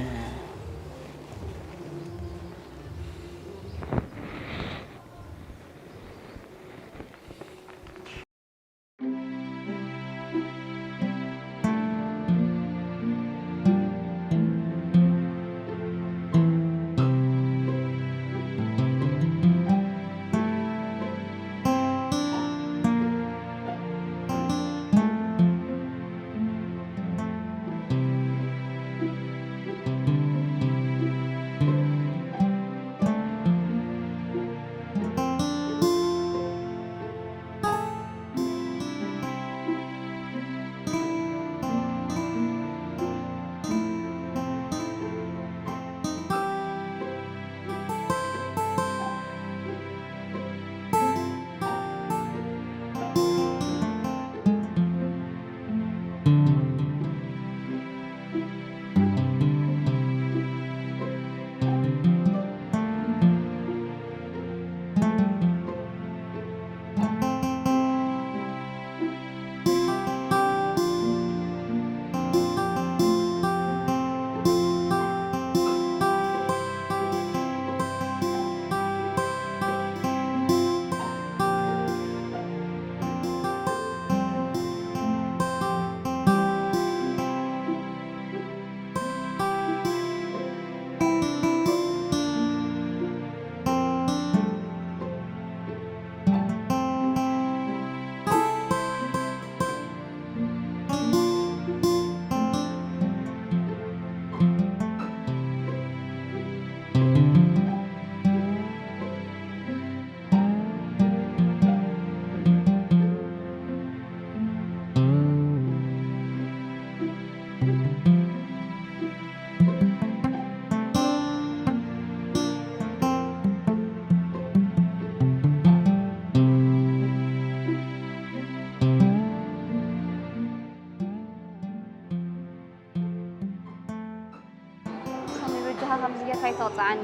ሳሚ በጃኻ ከምዚ ጌርካ ኣይተቕጽዓኒ።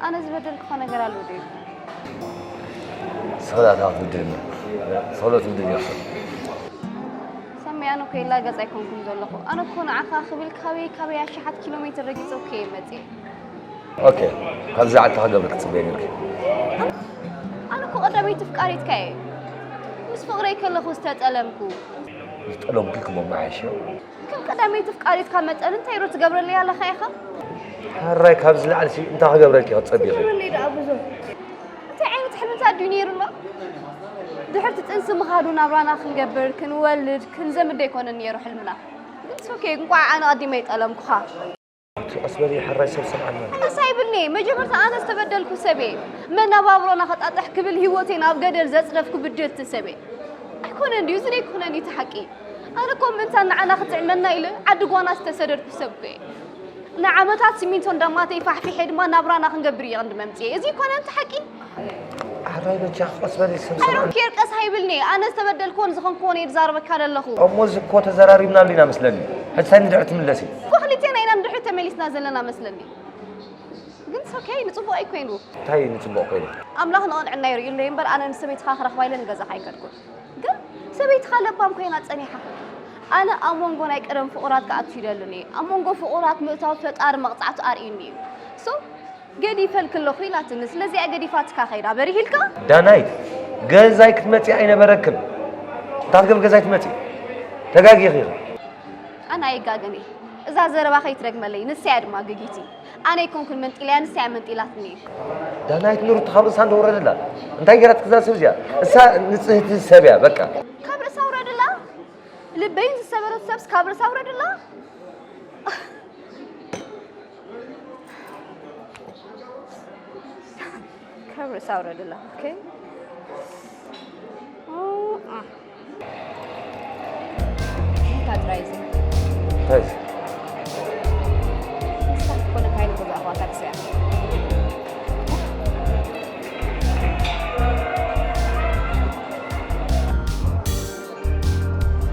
ኣነ ዝበደልኩኻ ነገር ኣሎ ድዩ? ንስኺ ዳኣ ትብድልኒ። ንስኺ ዶ ትብድልኒ ኢኺ? ሳሚ ኣነ እኮ ይላገጽ ኣይኮንኩን ዘለኹ። ኣነ እኮ ንዓኻ ክብል ካበይ ካበይ ኣሽሓት ኪሎ ሜትር ረጊጸ እኮ እየ መጽየ። ኦኬ፣ ካብዚ ዝዓቢ እንታይ ክገብር ክትጽበይ ነይርኪ? ኣነ እኮ ቀዳመይቲ ፍቃሪትካ እየ። ምስ ፍቕረይ ከለኹ ዝተጠለምኩ። ዝጠለምኩ ክመማሓሽ እዩ። ከም ቀዳመይቲ ፍቃሪትካ መጠን እንታይ ዶ ትገብረለይ ኣለኻ ኢኻ? ሕራይ ካብዚ ላዕሊ ሲ እንታይ ክገብረልኪ ክትጸብዪ ኢኺ? ትገብረለይ ደኣ ብዙ። እንታይ ዓይነት ሕልምታት ድዩ ነይሩ ኣሎ? ድሕርቲ ጥንሲ ምኻዱ ናብራና ክንገብር፣ ክንወልድ፣ ክንዘምድ ኣይኮነን ነይሩ ሕልምና። ግን ኦኬ፣ እንቋዕ ኣነ ቀዲመ ይጠለምኩኻ። እቲ ቀስ በሊ ሕራይ ሰብ ሰምዓና። ቀስ ኣይብልኒ። መጀመርታ ኣነ ዝተበደልኩ ሰብ እየ። መነባብሮና ከጣጥሕ ክብል ህይወተይ ናብ ገደል ዘጽደፍኩ ብድልቲ ሰብ እየ። ኣይኮነን ድዩ? እዚ ደይኮነን እቲ ሓቂ። ኣነ እኮ ምእንታን ንዓና ክትዕመና ኢለ ዓዲ ጓና ዝተሰደድኩ ሰብ እኮ እየ። ንዓመታት ሲሚንቶ እንዳማተይ ፋሕፊሐ ድማ ናብራና ክንገብር እየ ቅድሚ መምጽኤ። እዚ ይኮነን እቲ ሓቂ? ሕራይ በጃኺ ቀስ በሊ ሰብ I don't ሰምዓና። care፣ ቀስ ኣይብልኒ። ኣነ ዝተበደልኩዎን ዝኾንኩዎን እየ ዝዛረበካ ዘለኹ። እሞ እዚ እኮ ተዘራሪብናሉ ኢና መስለኒ። ሕጂ እንታይ ንድሕሪ ትምለሲ? እኮ ክልቴና ኢና ንድሕሪት ተመሊስና ዘለና መስለኒ። ግን it's okay፣ ንጽቡቕ እዩ ኮይኑ። እንታይ ንጽቡቕ ኮይኑ? ኣምላኽ ንቕንዕና ይርእየለይ እምበር፣ ኣነ ንሰበይትኻ ክረኽባ ኢለ ንገዛኻ ኣይከድኩን። ግን ሰበይትኻ ለባም ኮይና ጸኒሓ። ኣነ ኣብ መንጎ ናይ ቀደም ፍቑራት ክኣቱ ይደልን እየ። ኣብ መንጎ ፍቑራት ምእታው ፈጣሪ መቕጻዕቱ ኣርእዩኒ እዩ። So፣ ገዲፈልኪ ኣለኹ ኢላትኒ። ስለዚ እያ ገዲፋትካ ከይዳ። በሪህ ኢልካ? ዳናይት፣ ገዛይ ክትመጺ ኣይነበረክን። እንታይ ክገብር ገዛይ ትመጺ? ተጋጊኺ ኢኺ። ኣነ ኣይጋገን እየ። እዛ ዘረባ ከይትደግመለይ፣ ንሳ እያ ድማ ገጊቲ። ኣነ ኣይኮንኩን መንጢለያ፣ ንሳ እያ መንጢላትኒ። ዳናይት ንሩታ ካብ ርእሳ እንደወረደላ። እንታይ ገይራትኪ እዛ ሰብ እዚኣ? እሳ ንጽህቲ ሰብ እያ፣ በቃ። ካብ ርእሳ ውረድላ? ልበይን ዝሰበረት ሰብስ ካብ ርእሳ ውረድላ? ካብ ርእሳ ውረድላ። ኦኬ። ኦ፣ አ። እንታይ ጥራይ እዚ? እንታይ እዚ? ንሳ ክትኮነ ካይን ክዛእዋ ታክሲ እያ።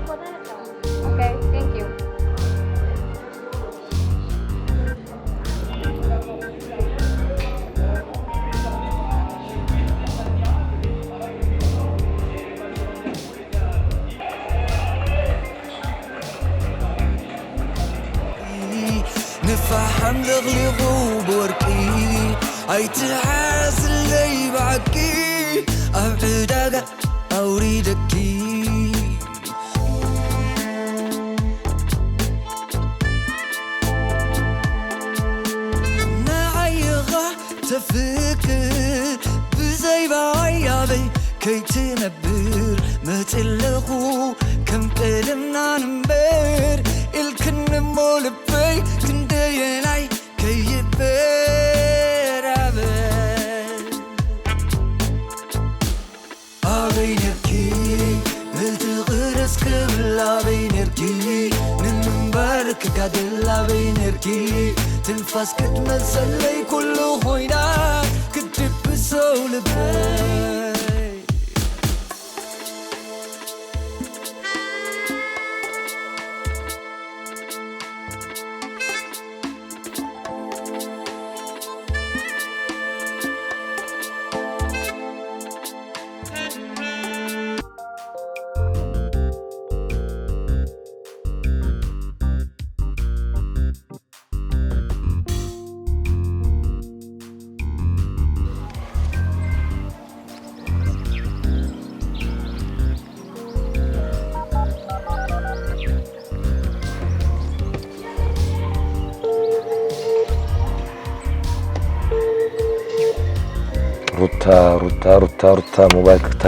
Okay, thank you. ንፋሓም ለቕሊቑ ብወርቂ ኣይትሓዝለይ ብዓቂ ኣብ ዕዳጋ ኣውሪደኪ ንዓይኻ ተፍቅር ብዘይ ባይ ኣበይ ከይትነብር መፅለኹ ከም ቀደምና ንንበር ኢልክኒ እሞ ልበይ ክንደየናይ ከይበራበር ኣበይ ነርኪ ምእንቲ ቅርስ ክብል ኣበይ ነርኪ ንምንባር ክጋደል ኣበይ ነርኪ ትንፋስ ክትመልሰለይ ኩሉ ኮይና ክትድብሰው ልበይ ሩታ ሩታ ሩታ ሩታ ሞባይል ክታ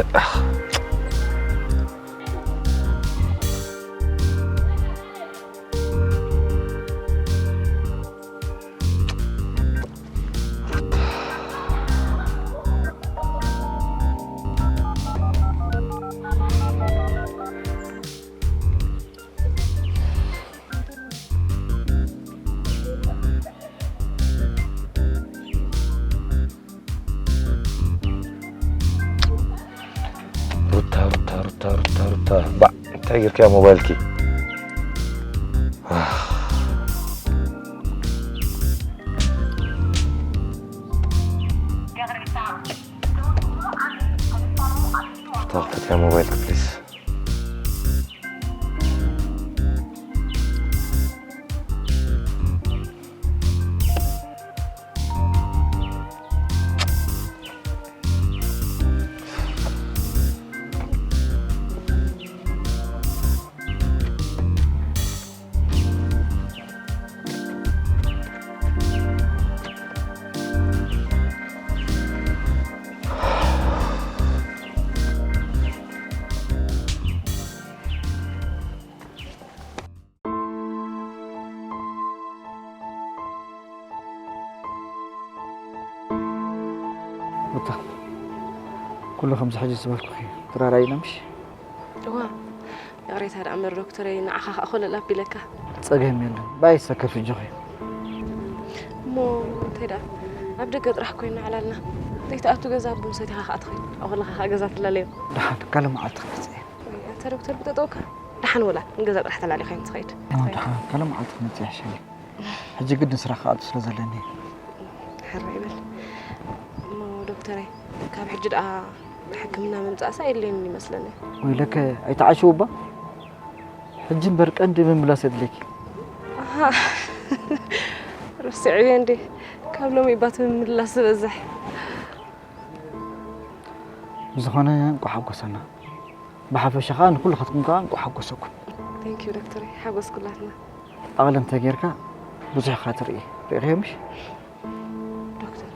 ሩታ ሩታ ሩታ ሩታ ሩታ ባዕ እንታይ ጌርካያ ሞባይልኪ? ሩታ ክፈትያ ሞባይልኪ ፕሊስ። ሩታ፣ ኩሉ ከምዚ ሕጂ ዝበልኩኺ እዩ። ተራራይና ምሽ? እዋ፣ ይቕሬታ ደኣ እምበር ዶክተረይ፣ ንዓኻ ኸኣ ኮለል ኣቢለካ። ጸገም የለን። ባይ ሰከፍ እጆኺ። እሞ እንታይ ደኣ፣ ኣብ ደገ ጥራሕ ኮይና ዕላልና። ዘይትኣቱ ገዛ ቡን ሰቲኻ ኸኣ ትኸይድ። ኣብ ኸለኻ ኸኣ ገዛ ትላለዮም። ደሓን ካልእ መዓልቲ ክመጽእ እየ። ወይ ኣታ ዶክተር ብጠጠውካ? ደሓን ወላ ንገዛ ጥራሕ ተላሊኻ እዮም ትኸይድ። ኣዎ፣ ደሓን ካልእ መዓልቲ ክመጽእ ይሕሸኒ። ሕጂ ግድን ስራሕ ክኣቱ ስለ ዘለኒ። ሕራይ በል እሞ ዶክተረይ፣ ካብ ሕጂ ደኣ ሕክምና ምምጻእሳ የድልየኒ ይመስለኒ። ወይለከ ኣይትዓሽው እባ። ሕጂ እምበር ቀንዲ ምምላስ የድልየኪ። ኣሃ፣ ረሲዐዮ እንዴ? ካብ ሎሚ እባ እቲ ምምላስ ዝበዝሕ። ብዝኾነ እንቋዕ ሓጎሰና። ብሓፈሻ ኸኣ ንኩልኻትኩም ከኣ እንቋዕ ሓጎሰኩም። Thank you ዶክተረይ፣ ሓጎስ ኩላትና። ኣቕልንተ ጌርካ ብዙሕ ኢኻ ትርኢ። ርኢኽዮ ምሽ? ዶክተር፣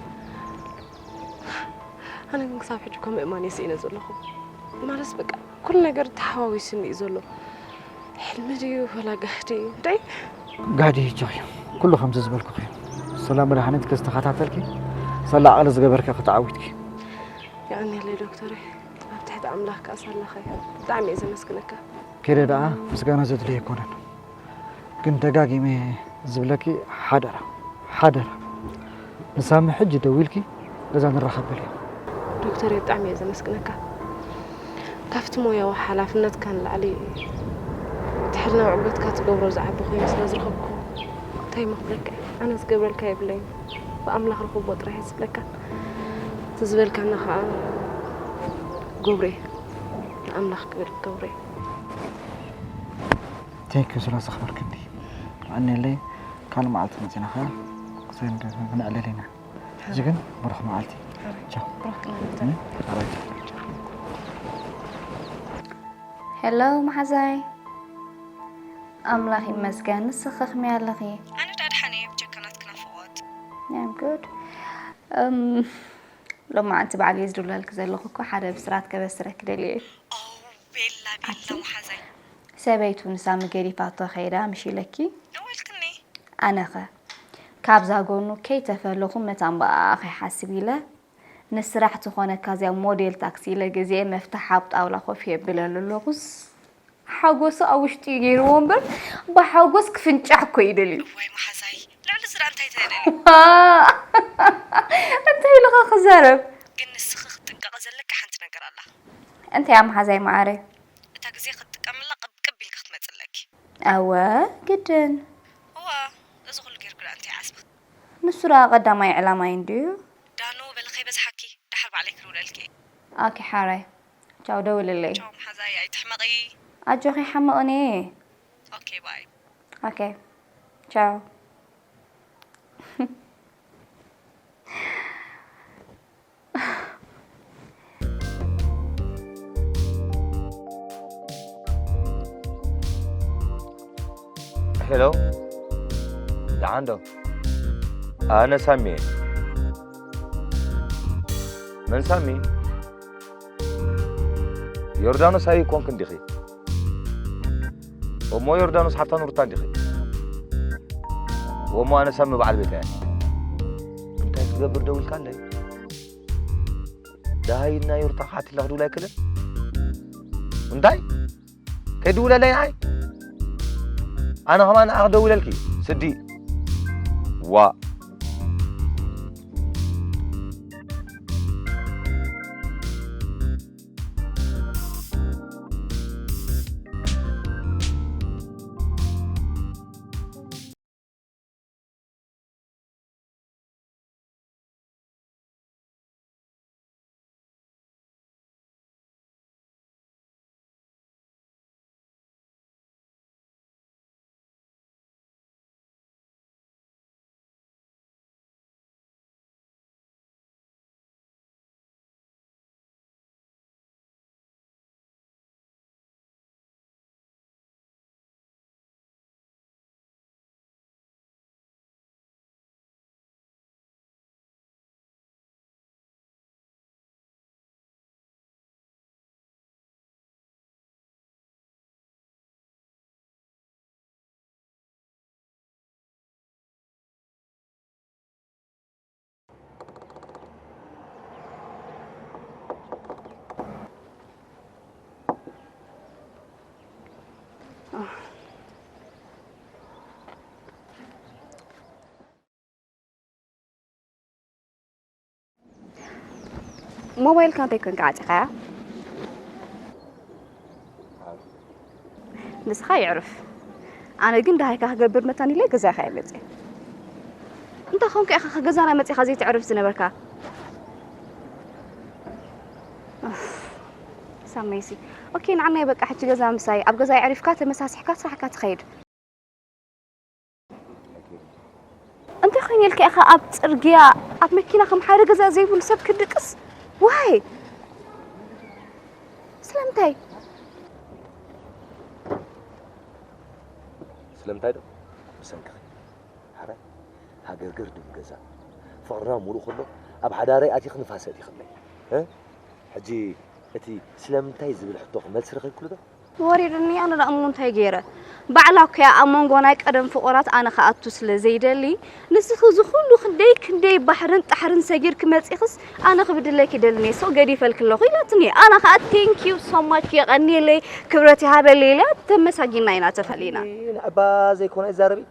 ኣነ ግን ክሳብ ሕጂ እኮ ምእማን እየ ስኢነ ዘለኹ። ማለትስ በቃ ኩሉ ነገር ተሓዋዊሱኒ እዩ ዘሎ። ሕልሚ ድዩ ወላ ጋህዲ? እንታይ? ጋህዲ ይጆኺ። ኩሉ ከምዚ ዝበልኩኺ እዩ። ሰላም መድሓኒት ከዝተኸታተልኪ፣ ሰላ ዓቕሊ ዝገበርኪ ከተዓዊትኪ። የቐንየለይ ዶክተረይ። ኣብ ትሕቲ ኣምላኽ ከኣ ሳላኸ። ብጣዕሚ እየ ዘመስግነካ። ከይደ ደኣ ምስጋና ዘድልዮ ኣይኮነን። ግን ደጋጊመ ዝብለኪ ሓደራ፣ ሓደራ። ንሳሚ ሕጂ ደዊልኪ ገዛ ንራኸብ በልዮ። ዶክተር፣ ብጣዕሚ እየ ዘመስግነካ። ካብቲ ሞያዊ ሓላፍነትካ ንላዕሊ እቲ ሕልና ውዕበትካ ትገብሮ ዝዓቢ ኮይኑ ስለ ዝረኸብኩ እንታይ እሞ ክብለካ እየ? ኣነ ዝገብረልካ የብለይን። ብኣምላኽ ርኽቦ ጥራይ እየ ዝብለካ። እቲ ዝበልካኒ ኸኣ ገብረ እየ። ንኣምላኽ ክብል ገብረ እየ። Thank you ስለ ዘኽበርክኒ። የቐንየለይ። ካልእ መዓልቲ መጺና ኸኣ ክሰንድ ክንዕለል ኢና። ሕጂ ግን ብሩኽ መዓልቲ። ሕራይ። ቻው። ብሩኽ ቅነ ዶክተር። እም፣ ሕራይ ቻው። ሄሎ መሓዛይ። ኣምላኽ ይመስገን። ንስኺ ከመይ ኣለኺ? ኣነ ደኣ ደሓን እየ፣ ብጀካ ናትኪ ናፍቖት። I'm good። እም፣ ሎማዓንቲ ባዕለይ ዝድውለልኪ ዘለኹ እኮ ሓደ ብስራት ከበስረኪ ደልየ እየ። ኦ፣ ቤላ፣ ቤላ ኣቲ? መሓዛይ። ሰበይቱ ንሳሚ ገዲፋቶ ከይዳ ምሽ ኢለኪ? ደወልክኒ? ኣነኸ? ካብዛ ጎኑ ከይተፈለኹ መታን ብኣኣ ከይሓስብ ኢለ፣ ንስራሕ ትኾነካ እዚኣ ሞዴል ታክሲ ኢለ ገዚኤ መፍትሕ ኣብ ጣውላ ኮፍ የብለሉ ኣለኹስ፣ ሓጎሱ ኣብ ውሽጡ እዩ ገይርዎ እምበር፣ ብሓጎስ ክፍንጫሕ እኮ እዩ ደልዩ። እዋይ መሓዛይ፣ ልዕሊ እዚ ደኣ እንታይ ተደልዩ? እንታይ ኢልኻ ክዛረብ? ግን ንስኺ ክትጥንቀቒ ዘለኪ ሓንቲ ነገር ኣላ። እንታይ እያ መሓዛይ መዓረይ? እታ ግዜ ክትጥቀምላ ቅብቅብ ኢልኪ ክትመጺ ኣለኪ። ኣወ፣ ግድን። እዋ፣ እዚ ኩሉ ጌርኪ ደኣ እንታይ ዓስቢ? ንሱ ደኣ ቀዳማይ ዕላማይ እንድዩ። ዳኑ፣ በሊ ከይበዝሓኪ፣ ደሓር ባዕለይ ክድውለልኪ። ኦኬ፣ ሓራይ። ቻው፣ ደውልለይ። ቻው፣ መሓዛይ፣ ኣይትሕመቒ። ኣጆኺ፣ ይሓምቕን እየ። ኦኬ፣ ባይ። ኦኬ፣ ቻው። ሄሎ፣ ደሓን ዶ? ኣነ ሳሚ እየ። መን ሳሚ? ዮርዳኖስ ኣይኮንክን ዲኺ? እሞ ዮርዳኖስ ሓፍታ ኑርታ እንዲኺ? እሞ ኣነ ሳሚ በዓል ቤታ እየ። እንታይ ክትገብር ደዊልካለይ? ደሃይና ዮርታ ክሓትላ ክድውል ኣይክእልን? እንታይ? ከይድውለለይ ንዓይ? ኣነ ኸማን ንዓኺ ደዊለልኪ፣ ስዲ። ዋእ። ሞባይልካ እንታይ ኮንካ ዓጺኻያ? ንስኻ ይዕርፍ። ኣነ ግን ደሃይካ ክገብር መታን ኢለ ገዛኻ እየ መጽየ። እንተ ተኾንካ ኢኻ ከ ገዛና መጺኻ ዘይተዕርፍ ዝነበርካ? ኡፍ፣ ሳመይሲ። ኦኬ፣ ንዓናይ በቃ ሕጂ ገዛ ምሳይ፣ ኣብ ገዛ የዕሪፍካ ተመሳሲሕካ ስራሕካ ትኸይድ። እንታይ ኮይነ ኢልካ ኢኻ ኣብ ጽርግያ፣ ኣብ መኪና ከም ሓደ ገዛ ዘይብሉ ሰብ ክድቅስ? ዋይ! ስለምንታይ? ስለምንታይ ዶ? ብሰንክኺ። ሓራይ፣ ሃገር ገርድም ገዛ፣ ፍቕርና ምሉእ ከሎ ኣብ ሓዳረይ ኣቲኺ ንፋስ ኣእቲኽለይ። እ? ሕጂ እቲ ስለምንታይ ዝብል ሕቶኺ መልሲ ረኺብክሉ ዶ? ወሪዱኒ፣ ኣነ ደኣ እሞ እንታይ ገይረ? ባዕላ እኮ እያ ኣብ መንጎ ናይ ቀደም ፍቑራት ኣነ ክኣቱ ስለ ዘይደሊ፣ ንስኺ እዚ ኩሉ ክንደይ ክንደይ ባሕርን ጣሕርን ሰጊርኪ መጺኽስ ኣነ ክብድለኪ ደልኒ፣ ሶ ገዲፈልኪ ኣለኹ ኢላትኒ። ኣነ ኸኣ thank you so much፣ የቐንየለይ፣ ክብረት ይሃበለይ ኢለ ተመሳጊና ኢና ተፈሊና። ንዕባ ዘይኮነ ኣይዛረቢ።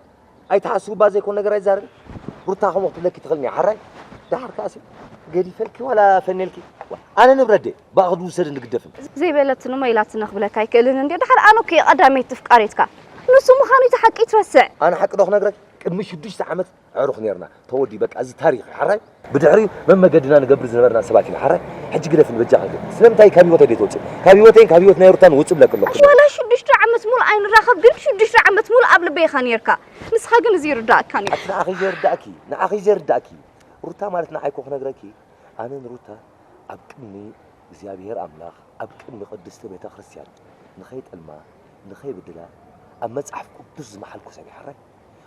ኣይትሓስቡ፣ ባ ዘይኮን ነገር ኣይዛረብን። ሩታ ከምኡ ክትብለኪ ትኽእል እያ፣ ሓራይ? ደሓር ከኣሲ ገዲፈልኪ ዋላ ፈኔልኪ? ዋ፣ ኣነ ንብረት ድየ? ብኣኽዱ ውሰድን ድግደፍን። ዘይበለትኒ እሞ ኢላትኒ ክብለካ ኣይክእልን እንድየ። ደሓር ኣነ እኮ እየ ቀዳመይቲ ፍቃሪትካ። ንሱ ምዃኑ እቲ ሓቂ ይትረስዕ። ኣነ ሓቂ ዶ ክነግረኪ? ቅድሚ ሽዱሽተ ዓመት ኣዕሩኽ ኔርና። ተወዲ በቃ፣ እዚ ታሪኽ እዩ፣ ሓራይ? ብድሕሪኡ መመገድና ንገብር ዝነበርና ሰባት ኢና፣ ሓራይ? ሕጂ ግደፍኒ በጃኺ። ስለምንታይ ካብ ህይወተይ ደይትወጽእ? ካብ ህይወተይን ካብ ህይወት ናይ ሩታን ውጽእ ብለኪ ኣለኹ። እሺ፣ ዋላ ሽዱሽተ ዓመት ሙሉእ ኣይንራኸብ፣ ግን ሽዱሽተ ዓመት ሙሉእ ኣብ ልበይ ኢኻ ኔርካ። ንስኻ ግን እዚ ይርዳእካን እዩ። ኣቲ ንዓኺ ዘይርዳእኪ፣ ንዓኺ ዘይርዳእኪ። ሩታ ማለት ንዓይ እኮ ክነግረኪ፣ ኣነ ንሩታ ኣብ ቅድሚ እግዚኣብሔር ኣምላኽ፣ ኣብ ቅድሚ ቅድስቲ ቤተ ክርስቲያን ንኸይጠልማ፣ ንኸይብድላ ኣብ መጽሓፍ ቅዱስ ዝመሓልኩ ሰብ እየ፣ ሓራይ።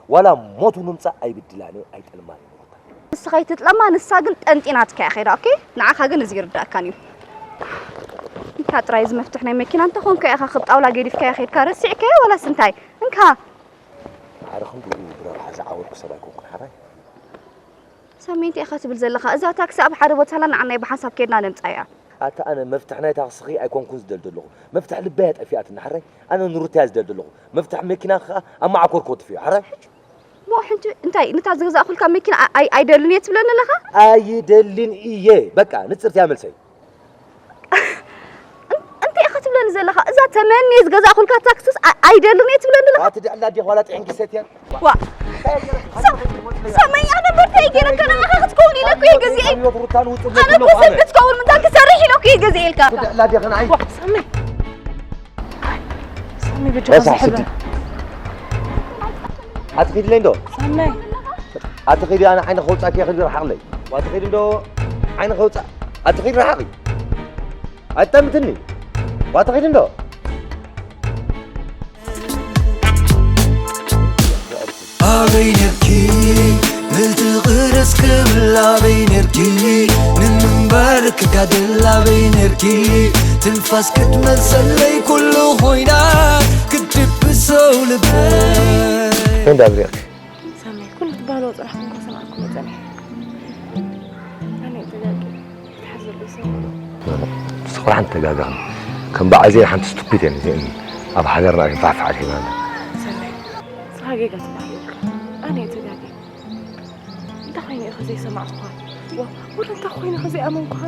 ዋላ ሞት እውን ምጻእ ኣይብድላን እየ፣ ኣይጠልማን እየ ንሩታ። ንስኻ ኣይትጥለማ፣ ንሳ ግን ጠንጢናትካ እያ ኸይዳ። ኦኬ፣ ንዓኻ ግን እዚ ይርዳእካን እዩ። እንካ ጥራይ እዚ መፍትሕ ናይ መኪና እንተኾንካ ኢኻ ካብ ጣውላ ገዲፍካዮ ኸይድካ ረሲዕካዮ ዋላስ እንታይ? እንካ። ሓደ ክንድኡ ብረብሓ ዝዓወድኩ ሰብ ኣይኮንኩን፣ ሓራይ። ሳሚ፣ እንታይ ኢኻ ትብል ዘለኻ? እዛ ታክሲ ኣብ ሓደ ቦታ ኣላ፣ ንዓናይ ብሓንሳብ ከይድና ነምጻ እያ። ኣታ ኣነ መፍትሕ ናይ ታክስኺ ኣይኮንኩን ዝደል ዘለኹ። መፍትሕ ልበይ እያ ጠፊኣትኒ፣ ሓራይ። ኣነ ንሩታ እያ ዝደል ዘለኹ። መፍትሕ መኪና ኸኣ ኣብ መዓኮር ክወትፍ እዩ፣ ሓራይ። እሞ ሕንቲ እንታይ፣ ነታ ዝገዛእኩልካ መኪና ኣይ-፣ ኣይ-፣ ኣይደልን እየ ትብለኒ ኣለኻ? ኣይደልን እየ። በቃ፣ ንጽርቲ እያ መልሰይ። እን-፣ እንታይ ኢኻ ትብለኒ ዘለኻ? እዛ ተመንየ ዝገዛእኩልካ ታክስስ ኣ-፣ ኣይደልን እየ ትብለኒ ኣለኻ? ኣቲ ድዕላ ዲኻ ዋላ ጥዒንኪ ሰትያ? ዋ። ሳ-፣ ሳመይ፣ ኣነ በርታይ ገይረካ ንዓኻ ክትከውን ኢለ እኮ እየ ገዚኤ። ህይወት ሩታን ውጽእ ኣነ እኮ ሰብ ክትከውን ምንታን ክሰርሕ ኢለ እኮ እየ ገዚኤልካ። ድዕላ ዲኻ ንዓይ? ዋ፣ ሳመይ። ሳሚ፣ በጃኻ ረሳሕ ዝሕብር። ስዲ። ኣቲ ኺድለይ እንዶ? ሳሚ። ኣቲ ኺዲ፣ ኣነ ዓይነ ከውጻእኪ እየ፣ ኺዲ ርሓቕለይ። ኣቲ ኺዲ እንዶ? ዓይነ ከውጻእ። ኣቲ ኺዲ ርሓቒ። ኣይጠምትኒ። ኣቲ ኺዲ እንዶ? ኣበይ ነርኪ? ምልቲ ቅርስ ክብል ኣበይ ነርኪ? ንምንባር ክጋደል ኣበይ ነርኪ? ትንፋስ ክትመልሰለይ ኩሉ ኮይና ክትድብሰው ልበይ። እንዳ ብሪቕኪ። ሳሚ፣ ኩሉ ትባህሎ ጽናሕኩም ከሰማዕኩም ይጸንሕ። ኣነ ተጋቂ ተሓዘሉ ሰብ። ስኽራን ተጋጋኺ። ከም በዓል ዜን ሓንቲ ስቱፒድ እየን እዚአን ኣብ ሃገርና እየን ፋዕፋዕ ሂባና። ሳሚ፣ ንስኻ ጌጋ ትባሃል የብልካ። ኣነ ተጋቂ። እንታይ ኮይነ ኢኻ ዘይሰማዕኩኻ? ዋ፣ ወላ እንታይ ኮይነ ኢኻ ዘይኣመንኩኻ?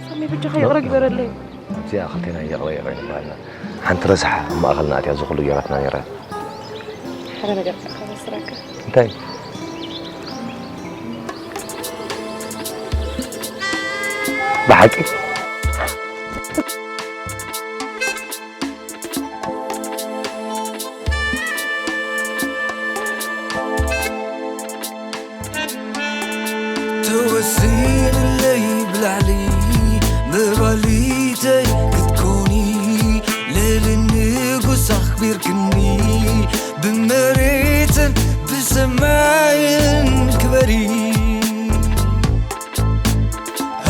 ሳሚ፣ በጃኻ ይቕረ ግበረለይ። ኣብዚኣ ክልቴና ይቕረ ይቕረ ንባሃልና። ሓንቲ ረሳሕ ኣብ ማእኸልና ኣትያ እዚ ኩሉ ገይራትና ነይራ። ሓደ ነገር ከበስረካ። እንታይ? ብሓቂ? ተወሲንለይ ብላዕሊ መባሊተይ ክትኮኒ፣ ልዕሊ ንጉስ ኣኽቢርክኒ፣ ብመሬትን ብሰማይን ክበሪ።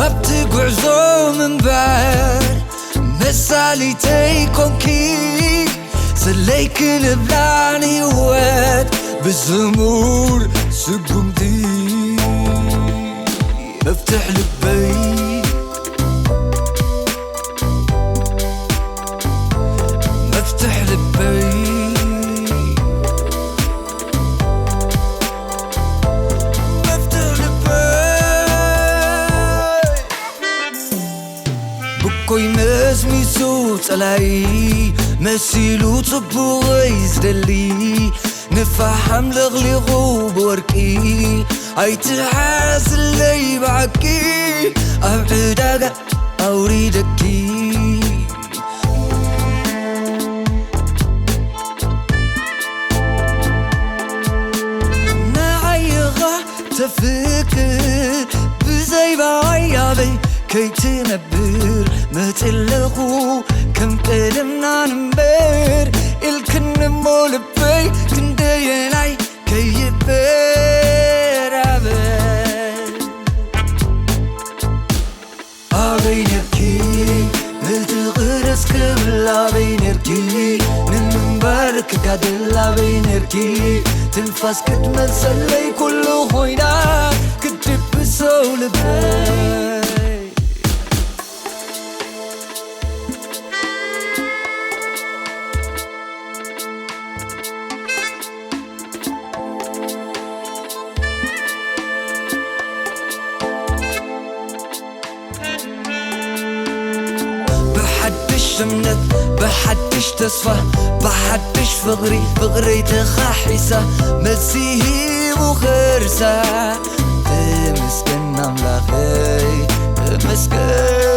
ኣብቲ ጉዕዞ ምንባር መሳሊተይ ኮንኪ፣ ስለይ ክንብላ ንህይወት ብዝሙር ስጉምቲ። መፍትሕ ልበይ፣ መፍትሕ ልበይ፣ መፍትሕ ልበይ። ብኮይ መስሚሱ ጸላኢ መሲሉ ጽቡቐይ ዝደሊ፣ ንፋሓም ለቕሊቑ ብወርቂ ኣይትሓዝለይ ብዓቂ ኣብ ዕዳጋ ኣውሪደኪ። ንዓይኻ ተፍቅር ብዘይ ባይ ኣበይ ከይትነብር መፅለኹ ከም ቀደምና ንበር ኢልክኒ እሞ ልበይ ክንደየናይ ከይበራበር ኣበይ ነርኪ ምእንቲ ቅርስ ክብል ኣበይ ነርኪ ንምንባር ክጋደል ኣበይ ነርኪ ትንፋስ ክትመልሰለይ ኩሉ ኮይና ክትድብሰው ልበይ ብሓድሽ እምነት ብሓድሽ ተስፋ ብሓድሽ ፍቕሪ ፍቕረይ ተኻሒሳ መልሲ ሂቡ ከርሳ ተመስገን ኣምላኸይ ተመስገን